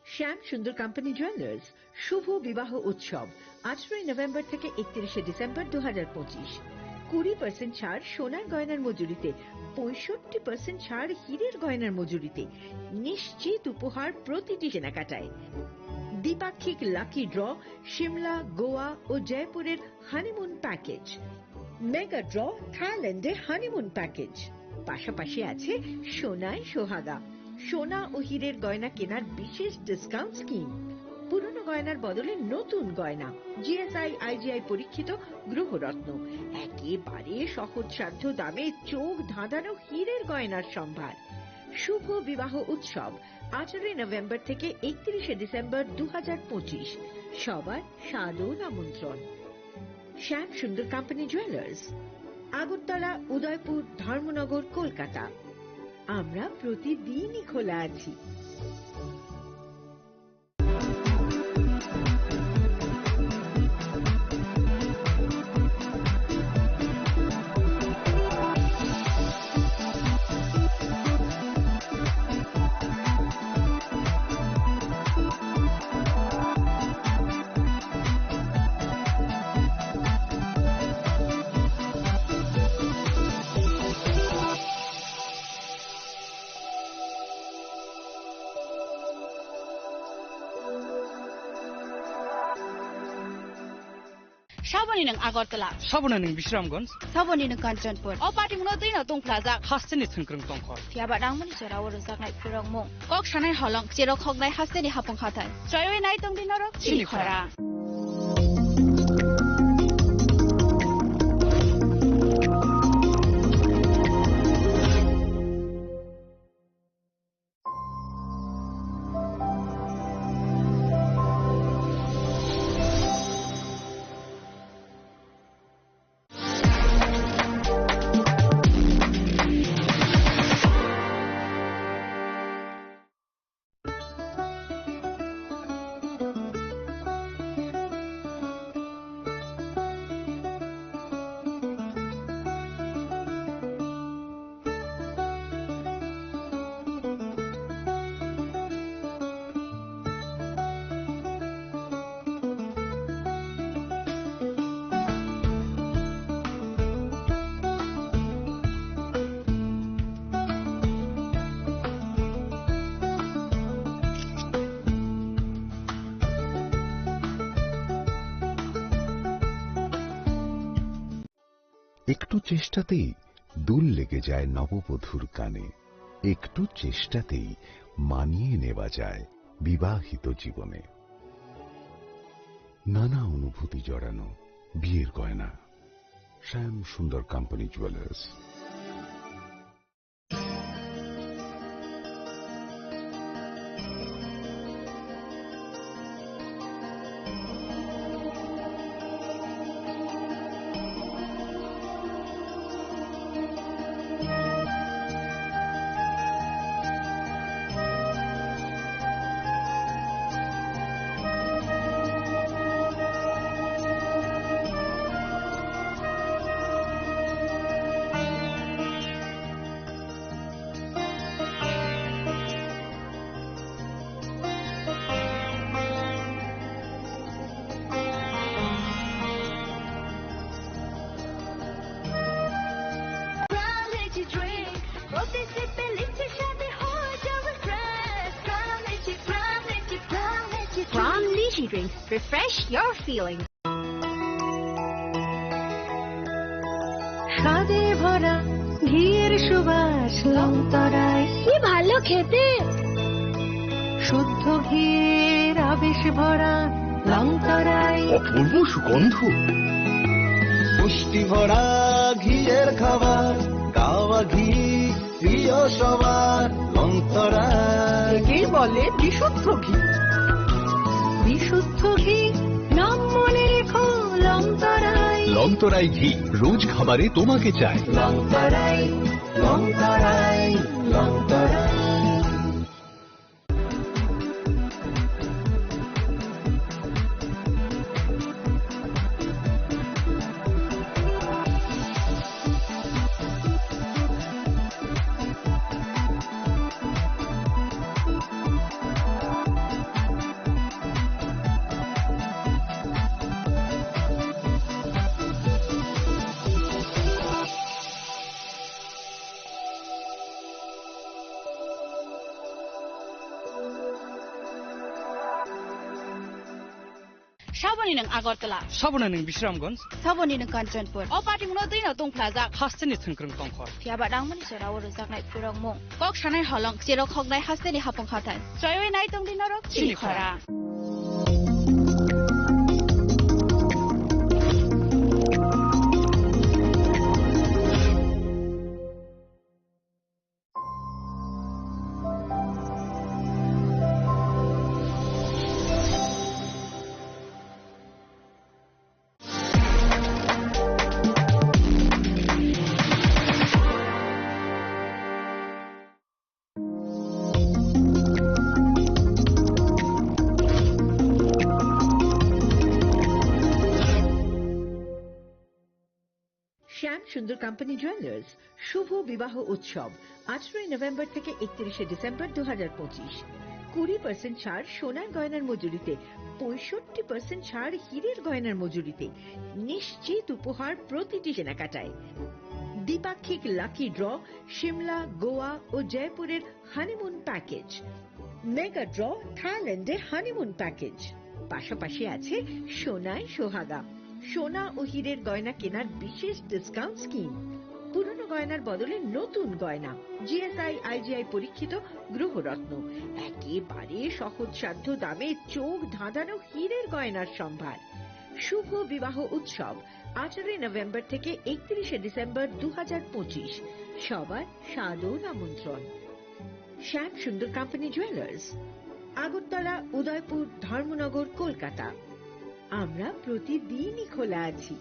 শ্যাম সুন্দর কোম্পানি জুয়েলার্স শুভ বিবাহ উৎসব, আঠারোই নভেম্বর থেকে একত্রিশে ডিসেম্বর দু হাজার পঁচিশ। কুড়ি পার্সেন্ট ছাড় সোনার গয়নার মজুরিতে, পঁয়ষট্টি পার্সেন্ট ছাড় হীরের গয়নার মজুরিতে, নিশ্চিত উপহার প্রতিটি কেনাকাটায়। দ্বিপাক্ষিক লাকি ড্র, সিমলা, গোয়া ও জয়পুরের হানিমুন প্যাকেজ। মেগা ড্র, থাইল্যান্ডের হানিমুন প্যাকেজ। পাশাপাশি আছে সোনায় সোহাগা, সোনা ও হীরের গয়না কেনার বিশেষ ডিসকাউন্ট স্কিম। পুরনো গয়নার বদলে নতুন গয়না, জিএসআই, আইজিআই পরীক্ষিত গ্রহরত্ন। একেবারে সহজসাধ্য দামে চোখ ধাঁধানো হীরের গয়নার সম্ভার। শুভ বিবাহ উৎসব, আঠারোই নভেম্বর থেকে একত্রিশে ডিসেম্বর দু হাজার পঁচিশ। সবার সাদর আমন্ত্রণ। শ্যাম সুন্দর কোম্পানি জুয়েলার্স, আগরতলা, উদয়পুর, ধর্মনগর, কলকাতা। আমরা প্রতিদিনই খোলা আছি। Saboni nwng Agartala. Saboni nwng Bisramganj. Saboni nwng Kanchanpur. O patimungno twino tungphlajak. Hasteni thwngkwrwng tongkhor. Phiyaba nangmani jorao rwjaknai phwrwngmung. Kok sanai holong, cherok hoknai hasteni hapung hathai. Chaywi nai tongdi norok chini khorang. একটু চেষ্টাতেই দুল লেগে যায় নববধূর কানে, একটু চেষ্টাতেই মানিয়ে নেওয়া যায় বিবাহিত জীবনে। নানা অনুভূতি জড়ানো বিয়ের গয়না। শ্যাম সুন্দর company jewellers. Drinks, refresh your feelings. স্বাদে ভরা ঘিয়ের সুবাস লংতরায়। কি ভালো খেতে! শুদ্ধ ঘিয়ের আবেশ ভরা লংতরায়। অপূর্ব সুগন্ধ। পুষ্টি ভরা ঘিয়ের খাবার, গাওয়া ঘি প্রিয় সবার, লংতরায়। একেই বলে বিশুদ্ধ ঘি। বিশুদ্ধ ঘি, নাম মনে রেখো, লংতরায়। লংতরাই ঘি, রোজ খাবারে তোমাকে চাই। লংতরায়, লংতরায়, Longtharai. Saboni nwng Agartala. Saboni nwng Bisramganj. Saboni nwng Kanchanpur. O party mungno twi no tongphlajak. Hasteni thwngkwrwng tongkhor. Phiya ba nangmani jora o rwjaknai phwrwngmung. Kok sanai holong, cherok hoknai hasteni hapung hathai. Choiwi nai tongdi norok chini chini khorang. শ্যাম সুন্দর company jewellers শুভ বিবাহ উৎসব আঠারোই নভেম্বর থেকে একত্রিশে ডিসেম্বর দু হাজার পঁচিশ। কুড়ি পার্সেন্ট ছাড় সোনার গয়নার মজুরিতে, পঁয়ষট্টি পার্সেন্ট ছাড় হীরের গয়নার মজুরিতে। নিশ্চিত উপহার প্রতিটি কেনাকাটায়। দ্বিপাক্ষিক লাকি ড্র, সিমলা, গোয়া ও জয়পুরের হানিমুন প্যাকেজ। মেগা ড্র, থাইল্যান্ডে হানিমুন প্যাকেজ। পাশাপাশি আছে সোনায় সোহাগা, সোনা ও হীরের গয়না কেনার বিশেষ ডিসকাউন্ট স্কিম। পুরনো গয়নার বদলে নতুন গয়না, জিএসআই আইজিআই পরীক্ষিত গ্রহরত্ন, একেবারে সহজসাধ্য দামে চোখ ধাঁধানো হীরের গয়নার সম্ভার। শুভ বিবাহ উৎসব আঠারোই নভেম্বর থেকে একত্রিশে ডিসেম্বর দু হাজার পঁচিশ। সবার সাদর আমন্ত্রণ। শ্যাম সুন্দর কোম্পানি জুয়েলার্স, আগরতলা, উদয়পুর, ধর্মনগর, কলকাতা। আমরা প্রতিদিনই খোলা আছি।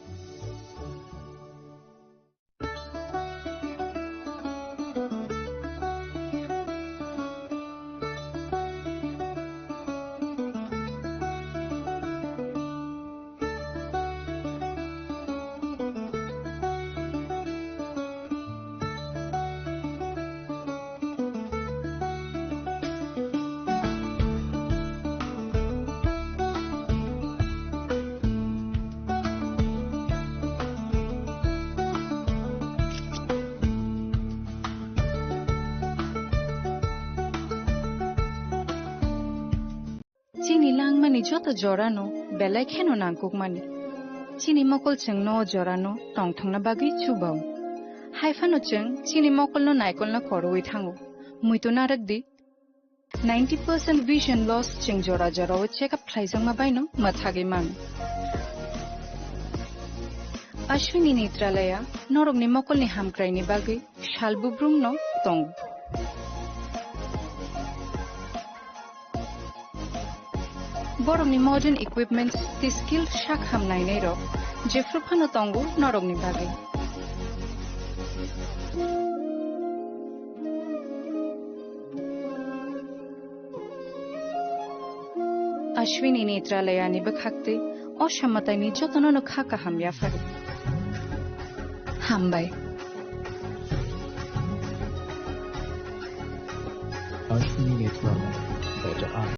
Chini langmani joto jorano belai kheno nangkukmani. Chini mokol chwngno o jorano tongthokna bagwi chubao. Haiphano chwng chini mokolno naikolna koroi thango. Muitu narwkdi, ninety percent vision loss chwng jora jorao check up khlaijakma baino mwthagwi mano. Ashwini Netralaya norokni mokolni hamkraini bagwi sal bubrumno tongo. Borokni modern equipments tei skilled sak ham nainairok jephru phano tongo norokni bagwi. Ashwini Netralayani bwkhaktwi o samataini jotono no kha kaham yaphari. Hambai. Ashwini Netralayani.